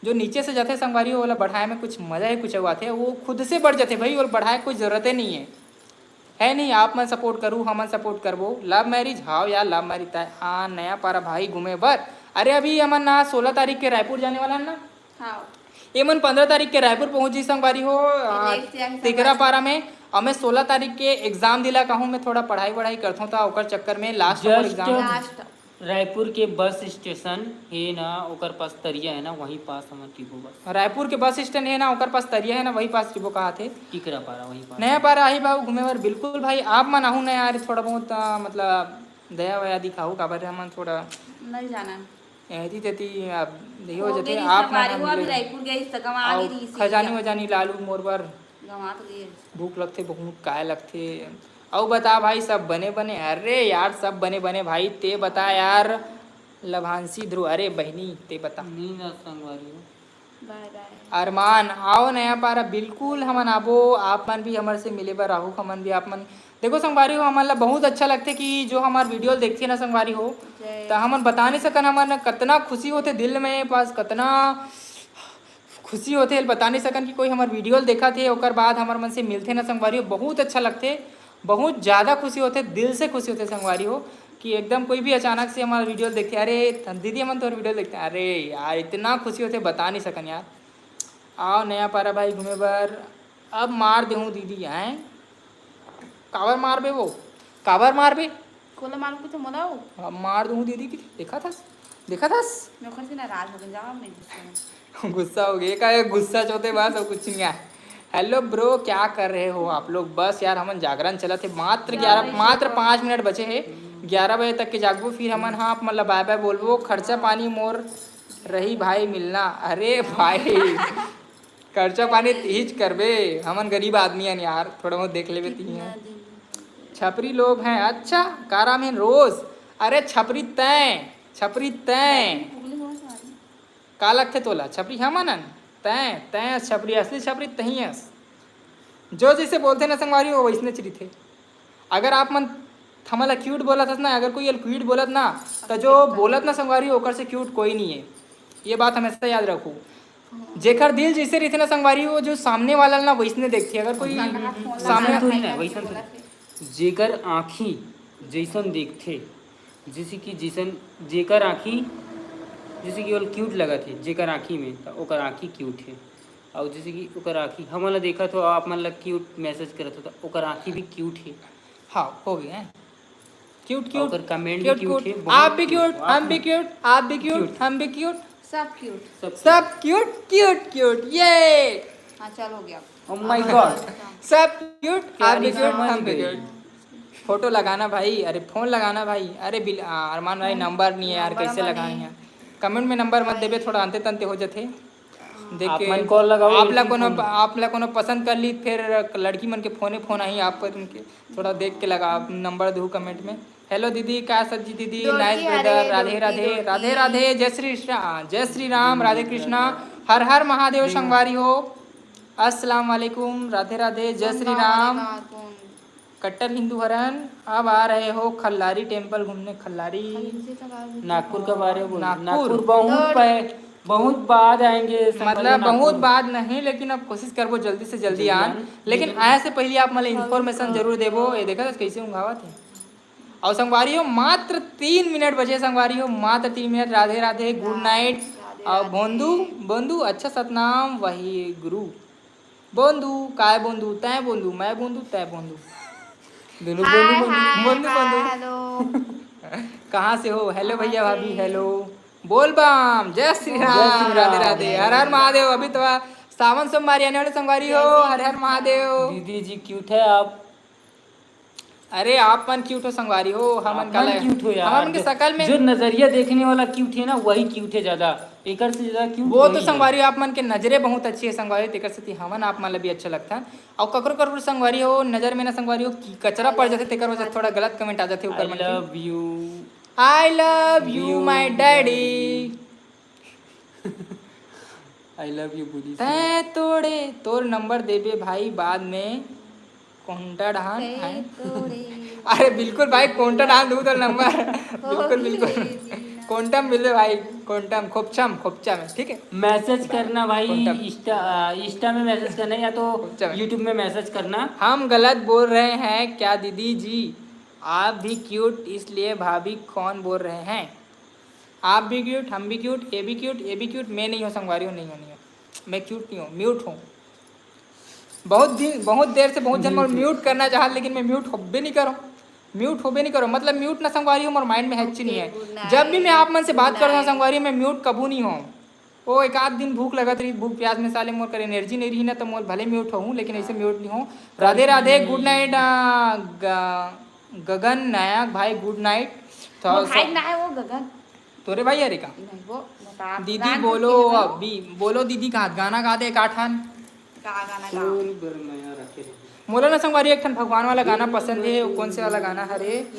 जो नीचे से जाथे संगवारी हो, ओला बढ़ाए में कुछ मजा ही कुछ आथे, वो खुद से बढ़ जाथे भाई, ओला बढ़ाए कोई जरूरत ही नहीं है। है नहीं, आप मन support करू, हमन support करबो। Love marriage, हाव यार, love marriage तय। हाँ, नया पारा भाई घूमे बर। अरे, अभी हमन ना सोलह तारीख के रायपुर जाने वाला है ना। हाँ। ये मन पंद्रह तारीख के रायपुर पहुंची संगवारी हो, आ, विदेश से आए संगवारी। टिकरा पारा में। और मैं सोलह तारीख के exam दिला कहूँ, मैं थोड़ा पढ़ाई वढ़ाई करथों, तो ओकर चक्कर में last में Just exam। Last। रायपुर के बस स्टेशन हे ना, ओकर पास तरिया है ना, वहीं पास हमर टिबो बस। रायपुर के बस स्टैंड है ना, ओकर पास तरिया है ना, वही पास टिबो कहा थे। टिकरा पारा, वहीं पास। नया पारा आही बाबू घूमे बर, बिल्कुल भाई, आप मन आहू ना यार, थोड़ा बहुत, आ, मतलब दया वया दिखाऊ, काबर हमन थोड़ा नहीं जाना। एती तेती अब देखियो हो जते गई आप मन संगवारी हो, अभी मिले। रायपुर गई, सगम आ अउ गई रही, खजानी वजानी लालू मोर बर। गंवा तो गए। भूख लगथे बहुत, काय लगथे। अउ बता भाई, सब बने बने? अरे यार, सब बने बने भाई, ते बता यार। लभांशी ध्रुव, अरे बहिनी, ते बता। नींद आ संगवारी हो। बाय बाय। अरमान, आओ नया पारा, बिल्कुल हमन आबो, आप मन भी हमर से मिले बर आहू, हमन भी आप मन। देखो संगवारी हो, हमन ला बहुत अच्छा लगथे कि जो हमार video ल देखथे ना संगवारी हो, जय। त हमन बता नहीं सकन, हमन कतना खुशी होथे दिल में, पास कतना खुशी होथे, बता नहीं सकन कि कोई हमर video ल देखत हे, ओकर बाद हमर मन से मिलथे ना संगवारी हो, बहुत अच्छा लगथे, बहुत ज़्यादा खुशी होथे, दिल से खुशी होथे संगवारी हो, कि एकदम कोई भी अचानक से हमार video ल देखथे, "अरे दीदी, हमन तोर video ल देखथे," अरे यार, इतना खुशी होथे, बता नहीं सकन यार। आओ नया पारा भाई घूमे बर, अब मार देहूँ दीदी, हैं? काबर मारबे वो? काबर मारबे? कोला मारू कि तो मोला हो? अब मार दूँ दीदी की, देखा थस? देखा थस? मैं ओकर से नाराज हो गई, जाओ, मैं गुस्सा में। गुस्सा हो गई, का गुस्सा चोते बस और कुछ नहीं है। Hello bro, क्या कर रहे हो आप लोग? बस यार, हमन जागरण चलत हे, मात्र ग्यारह, मात्र पाँच मिनट बचे हे, ग्यारह बजे तक के जागबो, फिर हमन, हाँ, आप मन ला बाय बाय बोलबो, खर्चा पानी मोर रही भाई मिलना। अरे भाई, खर्चा पानी तिहीच करबे, हमन गरीब आदमी हन यार, थोड़ा बहुत देख लेबे तिही। छपरी लोग हैं, अच्छा, का राम है रोज? अरे छपरी तैं, छपरी तैं। का लगथे तोला? छपरी हमन हन? तैं, तैं अस छपरी, असली छपरी तहीं अस। जो जैसे बोलथे ना संगवारी, वो वैसने च रहिथे। अगर आप मन हमन ला cute बोलत हस ना, अगर कोई एल cute बोलत ना, त जो बोलत ना संगवारी, ओकर से cute कोई नहीं है। ये बात हमेशा याद रखू। जेकर दिल जैसे रहिथे ना संगवारी, वो जो सामने वाला ना वैसने देखथे। अगर कोई सामने थोड़ी ना, वैसन थोड़ी। जेकर आँखी जैसन देखथे, जैसे कि जैसन, जेकर आँखी, जैसे कि ओला क्यूट लगत हे जेकर आँखी में, त ओकर आँखी क्यूट हे। अउ जैसे कि ओकर आँखी हमन ला देखत हो, आप मन ला क्यूट मैसेज करत हो, त ओकर आँखी भी क्यूट हे। हाँ, हो गया है। क्यूट क्यूट ओकर कमेंट भी क्यूट हे, बहुत आप भी क्यूट, हम भी क्यूट, आप भी क्यूट, हम भी क्यूट। सब क्यूट। सब क्यूट क्यूट क्यूट। ये हाँ, चल हो गया। Oh my God। Sub cute, आप भी प्यारी क्यूट, समझ हम भी गई। क्यूट। फोटो लगाना भाई, अरे फोन लगाना भाई, अरे बिल, आ, अरमान भाई नंबर नहीं है यार, नंबर कैसे नंबर लगाए नहीं। हैं? कमेंट में नंबर मत देबे, थोड़ा अंते तंते हो जाते। देख आप के मन कॉल लगाओ, आप एक ला ही कोनो फोन। आप ला कोनो पसंद कर ली, फिर लड़की मन के फोने फोन आई आप पर उनके। थोड़ा देख के लगा, आप नंबर दू कमेंट में। हेलो दीदी, का सब्जी दीदी? दोड़की नाइस हरे, ब्रदर, राधे दोड़की, राधे, दोड़की। राधे राधे, जय श्री श्रा- जय श्री राम, राधे कृष्णा, हर हर महादेव संगवारी हो। अस्सलाम वालेकुम, राधे राधे, जय श्री राम। कट्टर हिंदू हरन, अब आ रहे हो खल्लारी टेम्पल घूमने? खल्लारी नागपुर का बारे में बोल नागपुर। नागपुर बहुत पह- बहुत बाद आएंगे संगवारी मतलब बहुत नागपुर। बाद नहीं, लेकिन अब कोशिश करबो जल्दी से जल्दी जल्दी आन। आन। लेकिन आए से पहले आप मन इन्फॉर्मेशन जरूर देबो। ये देखा कैसे उंघावत है। और संगवारी हो, मात्र तीन मिनट बचे संगवारी हो, मात्र तीन मिनट। राधे राधे, गुड नाइट। और बोंदू, बोंदू, अच्छा सतनाम वही गुरु। बोंदू, काय बोंदू, तय बोंदू, मैं बोंदू, तय बोंदू। दोनों बोंदू, बोंदू, बोंदू, बोंदू। हेलो। कहाँ से हो? हेलो भैया भाभी, हेलो। बोल बम, जय श्री राम, राधे राधे, हर हर महादेव। अभी तो सावन सोमवारी आने वाले संगवारी हो, हर हर महादेव। दीदी जी क्यूट है आप। अरे आप मन क्यूट हो संगवारी हो, हमन आप काला मन क्यूट हो यार। हमन के जो- शकल में जो नजरिया देखने वाला क्यूट है ना, वही क्यूट है ज्यादा। एकर से ज्यादा क्यूट वो तो वही है। संगवारी हो, आप मन के नजरे बहुत अच्छी है संगवारी हो, तेकर सेती हमन आप मन ला भी अच्छा लगथन। और ककरो ककरो संगवारी हो, नजर में ना संगवारी हो कि कचरा पड़ जाथे, तेकर वजह से थोड़ा गलत कमेंट आ जाथे I ऊपर मन के। love you। I love you my daddy। I love you बुद्धि। तै तोड़े तोर नंबर देबे भाई बाद में। कोंटा डाहन तै है। तोड़े। अरे बिल्कुल भाई, कोंटा डाहन दू तो नंबर। बिल्कुल बिल्कुल। जीना। कोंटम मिले भाई, कोंटम खोपचम खोपचम है, ठीक है। मैसेज करना भाई। कोंटम। इंस्टा इंस्टा में मैसेज करना या तो कोंटम। यूट्यूब में मैसेज करना। हम गलत बोल रहे हैं क्या दीदी जी? आप भी क्यूट, इसलिए भाभी कौन बोल रहे हैं? आप भी क्यूट, हम भी क्यूट, ये भी क्यूट, ये भी क्यूट। मैं नहीं हूँ संगवारी हो, नहीं हूँ, नहीं हूँ। मैं क्यूट नहीं हूँ, म्यूट हूँ। बहुत दिन, बहुत देर से बहुत जन मोर म्यूट करना चाहत, लेकिन मैं म्यूट होबे नहीं करूँ। म्यूट होबे नहीं करूँ, मतलब म्यूट ना संगवारी हो, मोर माइंड में हैच नहीं है। जब भी मैं आप मन से बात करता हूँ संगवारी हो, मैं म्यूट कबू नहीं हूँ। वो एक आध दिन भूख लगत रही, भूख प्यास में साले मोर कर एनर्जी नहीं रही ना, तो मोर भले म्यूट होहूँ, लेकिन ऐसे म्यूट नहीं हूँ। राधे राधे, गुड नाइट। गगन नायक भाई, गुड नाइट। तो वो भाई ना है वो गगन। तोरे भाई अरे का? नहीं वो बता। दीदी नाम बोलो, किसी का? अभी बोलो दीदी का गाना गा दे एक आठ ठन। का गाना का? तोर बर मया रखे रहे। मोला ना संगवारी एक ठन भगवान वाला गाना पसंद है। वो कौन से वाला गाना हरे?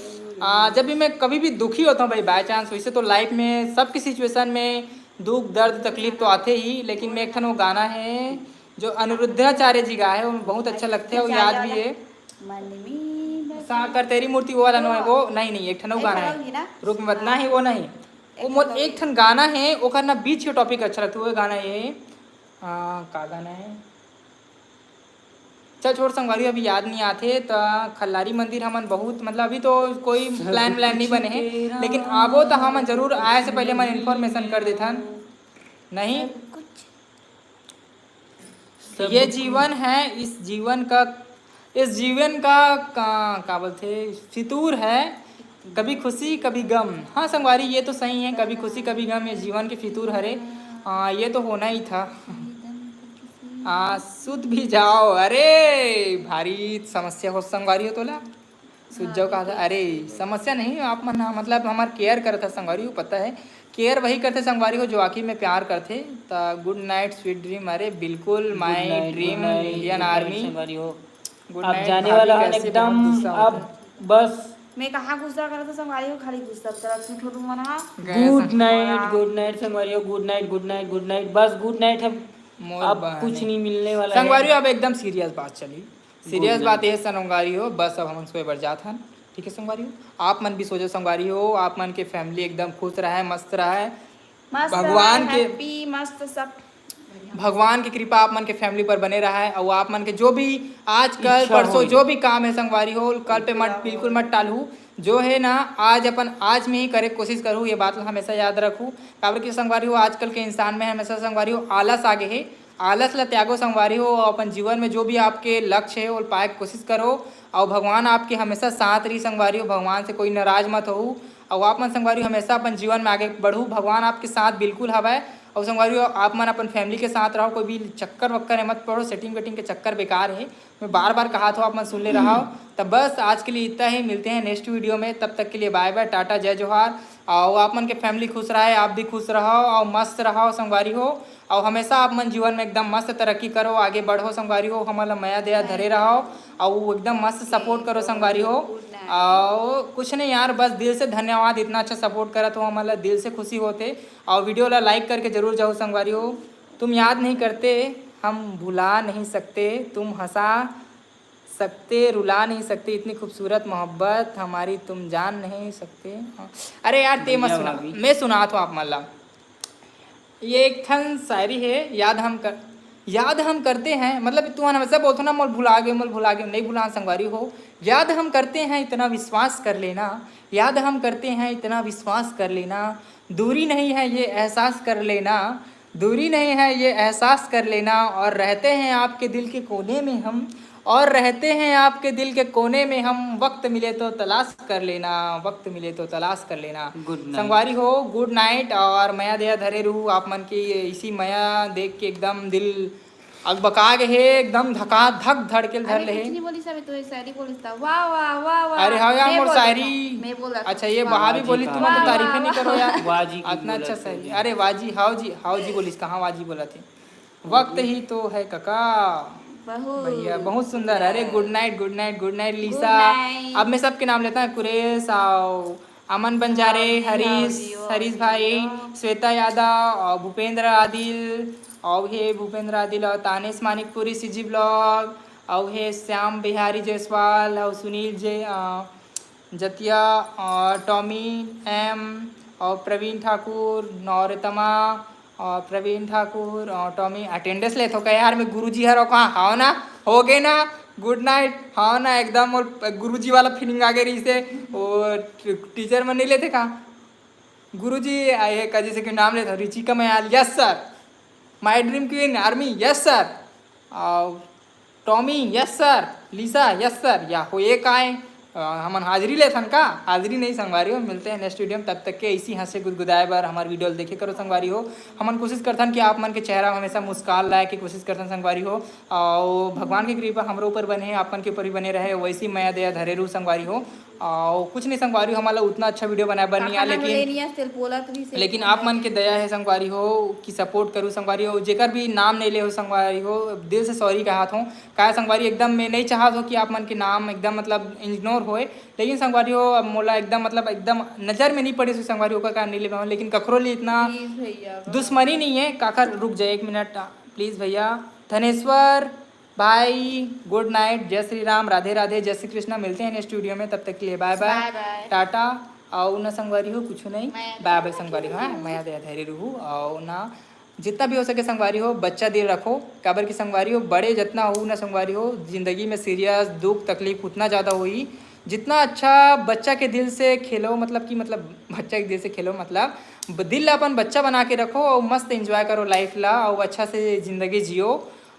आ, जब भी मैं कभी भी दुखी होता हूँ भाई, बाय चांस, वैसे तो लाइफ में सबकी सिचुएशन में दुख दर्द तकलीफ तो आते ही, लेकिन मैं एक ठन वो गाना है जो अनिरुद्धाचार्य जी गाए है, वो बहुत अच्छा लगता है, वो याद भी है। मन में बस साकर तेरी मूर्ति, वो वाला नो है, वो नहीं नहीं, एक ठन वो एक गाना ठन है। होगी ना? रुक मत, नहीं वो नहीं, वो मोर एक ठन गाना है, ओकर ना बीच के टॉपिक अच्छा लगता है, वो गाना है। आ, का गाना है? चल छोड़ संगवारी, अभी याद नहीं आथे। त खल्लारी मंदिर हमन बहुत, मतलब अभी तो कोई प्लान व्लान नहीं बने है, लेकिन आबो त हमन जरूर आए से पहले हमन इन्फॉर्मेशन कर देथन। नहीं, ये जीवन है, इस जीवन का, इस जीवन का का, का बोलथे, फितूर है, कभी खुशी कभी गम। हाँ संगवारी, ये तो सही है, कभी खुशी कभी गम, ये जीवन के फितूर हरे। हाँ, ये तो होना ही था। आ, सुत भी जाओ। अरे भारी समस्या हो संगवारी हो तोला। सुत जाओ कहा था। अरे समस्या नहीं, आप मन ह, मतलब हमार केयर करत ह संगवारी हो, पता है। केयर वही करथे संगवारी हो जो आखिर में प्यार करथे। त गुड नाइट स्वीट ड्रीम। अरे बिल्कुल, माय ड्रीम इंडियन आर्मी। संगवारी हो। गुड अब नाइट जाने भाभी, वाला है कैसे एकदम। बहुत गुस्सा होता अब है। बस मैं कहाँ गुस्सा करता संगवारी हो, खाली गुस्सा करता। तू छोटू मना। गए गुड संग- नाइट, गुड नाइट संगवारी हो, गुड नाइट, गुड नाइट, गुड नाइट, बस गुड नाइट। हम मोर अब बहन कुछ है। नहीं मिलने वाला है। संगवारी हो, अब एकदम सीरियस बात चली। Serious night. बात ये संगवारी हो, बस अब हमन सोए बर जात हन। ठीक है संगवारी हो, आप मन भी सो जाओ संगवारी हो, आप मन के फैमिली एकदम खुश रहे, मस्त रहे। मस्त भगवान रहे, के हैप्पी, मस्त सब। भगवान की कृपा आप मन के फैमिली पर बने रहा है, और आप मन के जो भी आजकल परसों जो भी काम है संगवारी हो, कल पे मत, बिल्कुल मत टालू। जो है ना, आज अपन आज में ही करे कोशिश करू, ये बात ला हमेशा याद रखू। काबर कि संगवारी हो, आजकल के इंसान में हमेशा संगवारी हो आलस आगे है। आलस ला त्यागो संगवारी हो, अपन जीवन में जो भी आपके लक्ष्य है वो पाए के कोशिश करो। और भगवान आपके हमेशा साथ रही संगवारी हो, भगवान से कोई नाराज मत हो। और आप मन संगवारी हो हमेशा अपन जीवन में आगे बढ़ू, भगवान आपके साथ बिल्कुल हवय। और संगवारी हो, आप मन अपन फैमिली के साथ रहो, कोई भी चक्कर वक्कर में मत पड़ो, सेटिंग वेटिंग के चक्कर बेकार है। मैं बार बार कहा था, आप मन सुन ले रहा हो। तब बस आज के लिए इतना ही, मिलते हैं नेक्स्ट वीडियो में, तब तक के लिए बाय बाय, टाटा, जय जोहार। और आप मन के फैमिली खुश रहे, आप भी खुश रहो और मस्त रहो संगवारी हो। और हमेशा आप मन जीवन में एकदम मस्त तरक्की करो, आगे बढ़ो संगवारी हो, हमन ला मया दया धरे रहो। और एकदम मस्त सपोर्ट करो संगवारी हो। और कुछ नहीं यार, बस दिल से धन्यवाद, इतना अच्छा सपोर्ट करत हो, हमन ला दिल से खुशी होते। और वीडियो ला लाइक करके जरूर जाओ संगवारी हो। तुम याद नहीं करते, हम भुला नहीं सकते, तुम हंसा सकते, रुला नहीं सकते, इतनी खूबसूरत मोहब्बत हमारी तुम जान नहीं सकते। हाँ। अरे यार, ते मत सुना, मैं सुनात हूँ आप मन ला। ये एक ठन शायरी है, याद हम कर, याद हम करते हैं, मतलब तुमन हमेशा बोलथो ना, मोल भुला गे, मोल भुला गे, नहीं भुलान संगवारी हो। याद हम करते हैं, इतना विश्वास कर लेना, याद हम करते हैं, इतना विश्वास कर लेना, दूरी नहीं है ये एहसास कर लेना, दूरी नहीं है ये एहसास कर लेना, और रहते हैं आपके दिल के कोने में हम, और रहते हैं आपके दिल के कोने में हम, वक्त मिले तो तलाश कर लेना, वक्त मिले तो तलाश कर लेना। गुड नाइट। संगवारी हो, गुड नाइट, और मया दया धरे रहू आप मन के। इसी मया देख के एकदम दिल अगबका गे हे, एकदम धका धक धड़के ल धर ले हे। कुछ नहीं बोलिस, अभी तो शायरी बोलिस था। वाह, वाह, वाह, वाह। अरे हाँ यार, मोर शायरी। मैं बोला था। अच्छा, ये वाह भी बोलिस, तुम तो तारीफ ही नहीं करो यार। वाह जी, इतना अच्छा शायरी। अरे वाह जी, हाव जी, हाव जी बोलिस, कहाँ वाह जी बोला थे? वक्त ही तो है कका। बहुत। भैया, बहुत सुंदर। अरे गुड नाइट, गुड नाइट, गुड नाइट लिसा। अब मैं सबके नाम लेता हूँ, कुरेश, आओ, अमन बंजारे, हरीश, हरीश भाई, श्वेता यादव, और भूपेंद्र आदिल, और हे भूपेंद्र आदिल, और तानेश मानिकपुरी, सीजी ब्लॉग, और हे श्याम बिहारी जायसवाल, और सुनील जे, अ, जतिया, और टॉमी एम, और प्रवीण ठाकुर, नौरतमा, और प्रवीण ठाकुर, और टॉमी। अटेंडेंस लेथो का यार? मैं गुरुजी हरो कहाँ? हाव ना? हो गे ना? गुड नाइट। हाव ना? एकदम मोर गुरुजी वाला फीलिंग आ गे रहिसे। वो टीचर मन नहीं लेथे का? गुरुजी आए हे का, जैसे कि नाम लेथो, रिचिका मयाल, yes sir. My dream queen army, yes sir. और Tommy, yes sir. Lisa, yes sir. या हो, ये का है? अ, हमन हाजिरी लेथन का? हाजिरी नहीं संगवारी हो, मिलते हैं नेक्स्ट वीडियो में। तब तक के इसी हंसे गुदगुदाए बर हमारे वीडियो ल देखे करो संगवारी हो। हमन कोशिश करथन कि आप मन के चेहरा हमेशा मुस्कान लाए के कोशिश करथन संगवारी हो। और भगवान की कृपा हमरो ऊपर बने, आप मन के ऊपर भी बने रहे, वैसी मया दया धरे रहू संगवारी हो। और कुछ नहीं संगवारी हो, हमन ला उतना अच्छा वीडियो बनाए बर नहीं आ, लेकिन लेकिन आप मन के दया है संगवारी हो कि सपोर्ट करू संगवारी हो। जेकर भी नाम नहीं ले हो संगवारी हो, दिल से सॉरी कहत हो। काय संगवारी, एकदम मैं नहीं चाहत हो कि आप मन के नाम एकदम मतलब इग्नोर होए, लेकिन संगवारी हो, अब मोला एकदम मतलब एकदम नजर में नहीं पड़े से संगवारी हो, ओकर कारण नहीं ले पाऊँ। लेकिन कखरो ले इतना प्लीज भैया, दुश्मनी नहीं है। काकर, रुक जाए एक मिनट, प्लीज भैया। धनेश्वर भाई, गुड नाइट, जय श्री राम, राधे राधे, जय श्री कृष्णा। मिलते हैं नेक्स्ट वीडियो में, तब तक के लिए बाय बाय, बाय बाय। टाटा। और ना संगवारी हो, कुछ नहीं, मैं बाय बाय संगवारी हो। हाँ, मया दया धरे रहू। और ना जितना भी हो सके संगवारी हो, बच्चा दिल रखो। काबर कि संगवारी हो, बड़े जितना हो ना संगवारी हो, जिंदगी में सीरियस दुख तकलीफ उतना ज़्यादा होई। जितना अच्छा बच्चा के दिल से खेलो, मतलब कि मतलब बच्चा के दिल से खेलो, मतलब ब-, दिल ला अपन बच्चा बना के रखो और मस्त एंजॉय करो लाइफ ला, और अच्छा से जिंदगी जियो।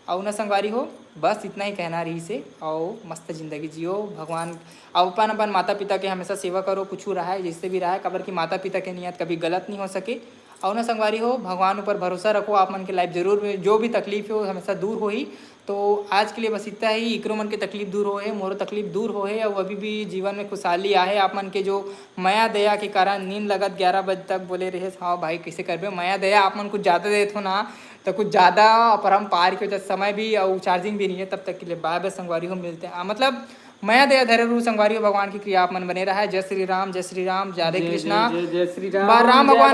और ना संगवारी हो, बस इतना ही कहना रहिसे। और मस्त जिंदगी जियो। भगवान, और अपन अपन माता पिता के हमेशा सेवा करो, कुछ रहा है जैसे भी रहा है, काबर कि माता पिता के नियत कभी गलत नहीं हो सके। और ना संगवारी हो, भगवान ऊपर भरोसा रखो, आप मन के लाइफ जरूर में जो भी तकलीफ हो हमेशा दूर होही। तो आज के लिए बस इतना ही। इकरो मन के तकलीफ दूर होहे, मोरो तकलीफ दूर होहे, और अभी भी जीवन में खुशहाली आहे। आप मन के जो मया दया के कारण नींद लगत ग्यारह बजे तक बोले रहे, हाँ भाई, कैसे करबे, मया दया आप मन कुछ ज़्यादा देत हो ना, तो कुछ ज़्यादा अपरंपार के वजह से समय भी और चार्जिंग भी नहीं है। तब तक के लिए बाय बाय संगवारी हो, मिलते हैं, आ, मतलब मया दया धरे रहू संगवारी हो, भगवान की कृपा आप मन बने रहा है। जय श्री राम, जय श्री राम, जय राधे जय, कृष्णा। जय, जय, जय श्री राम, राम जय भगवान।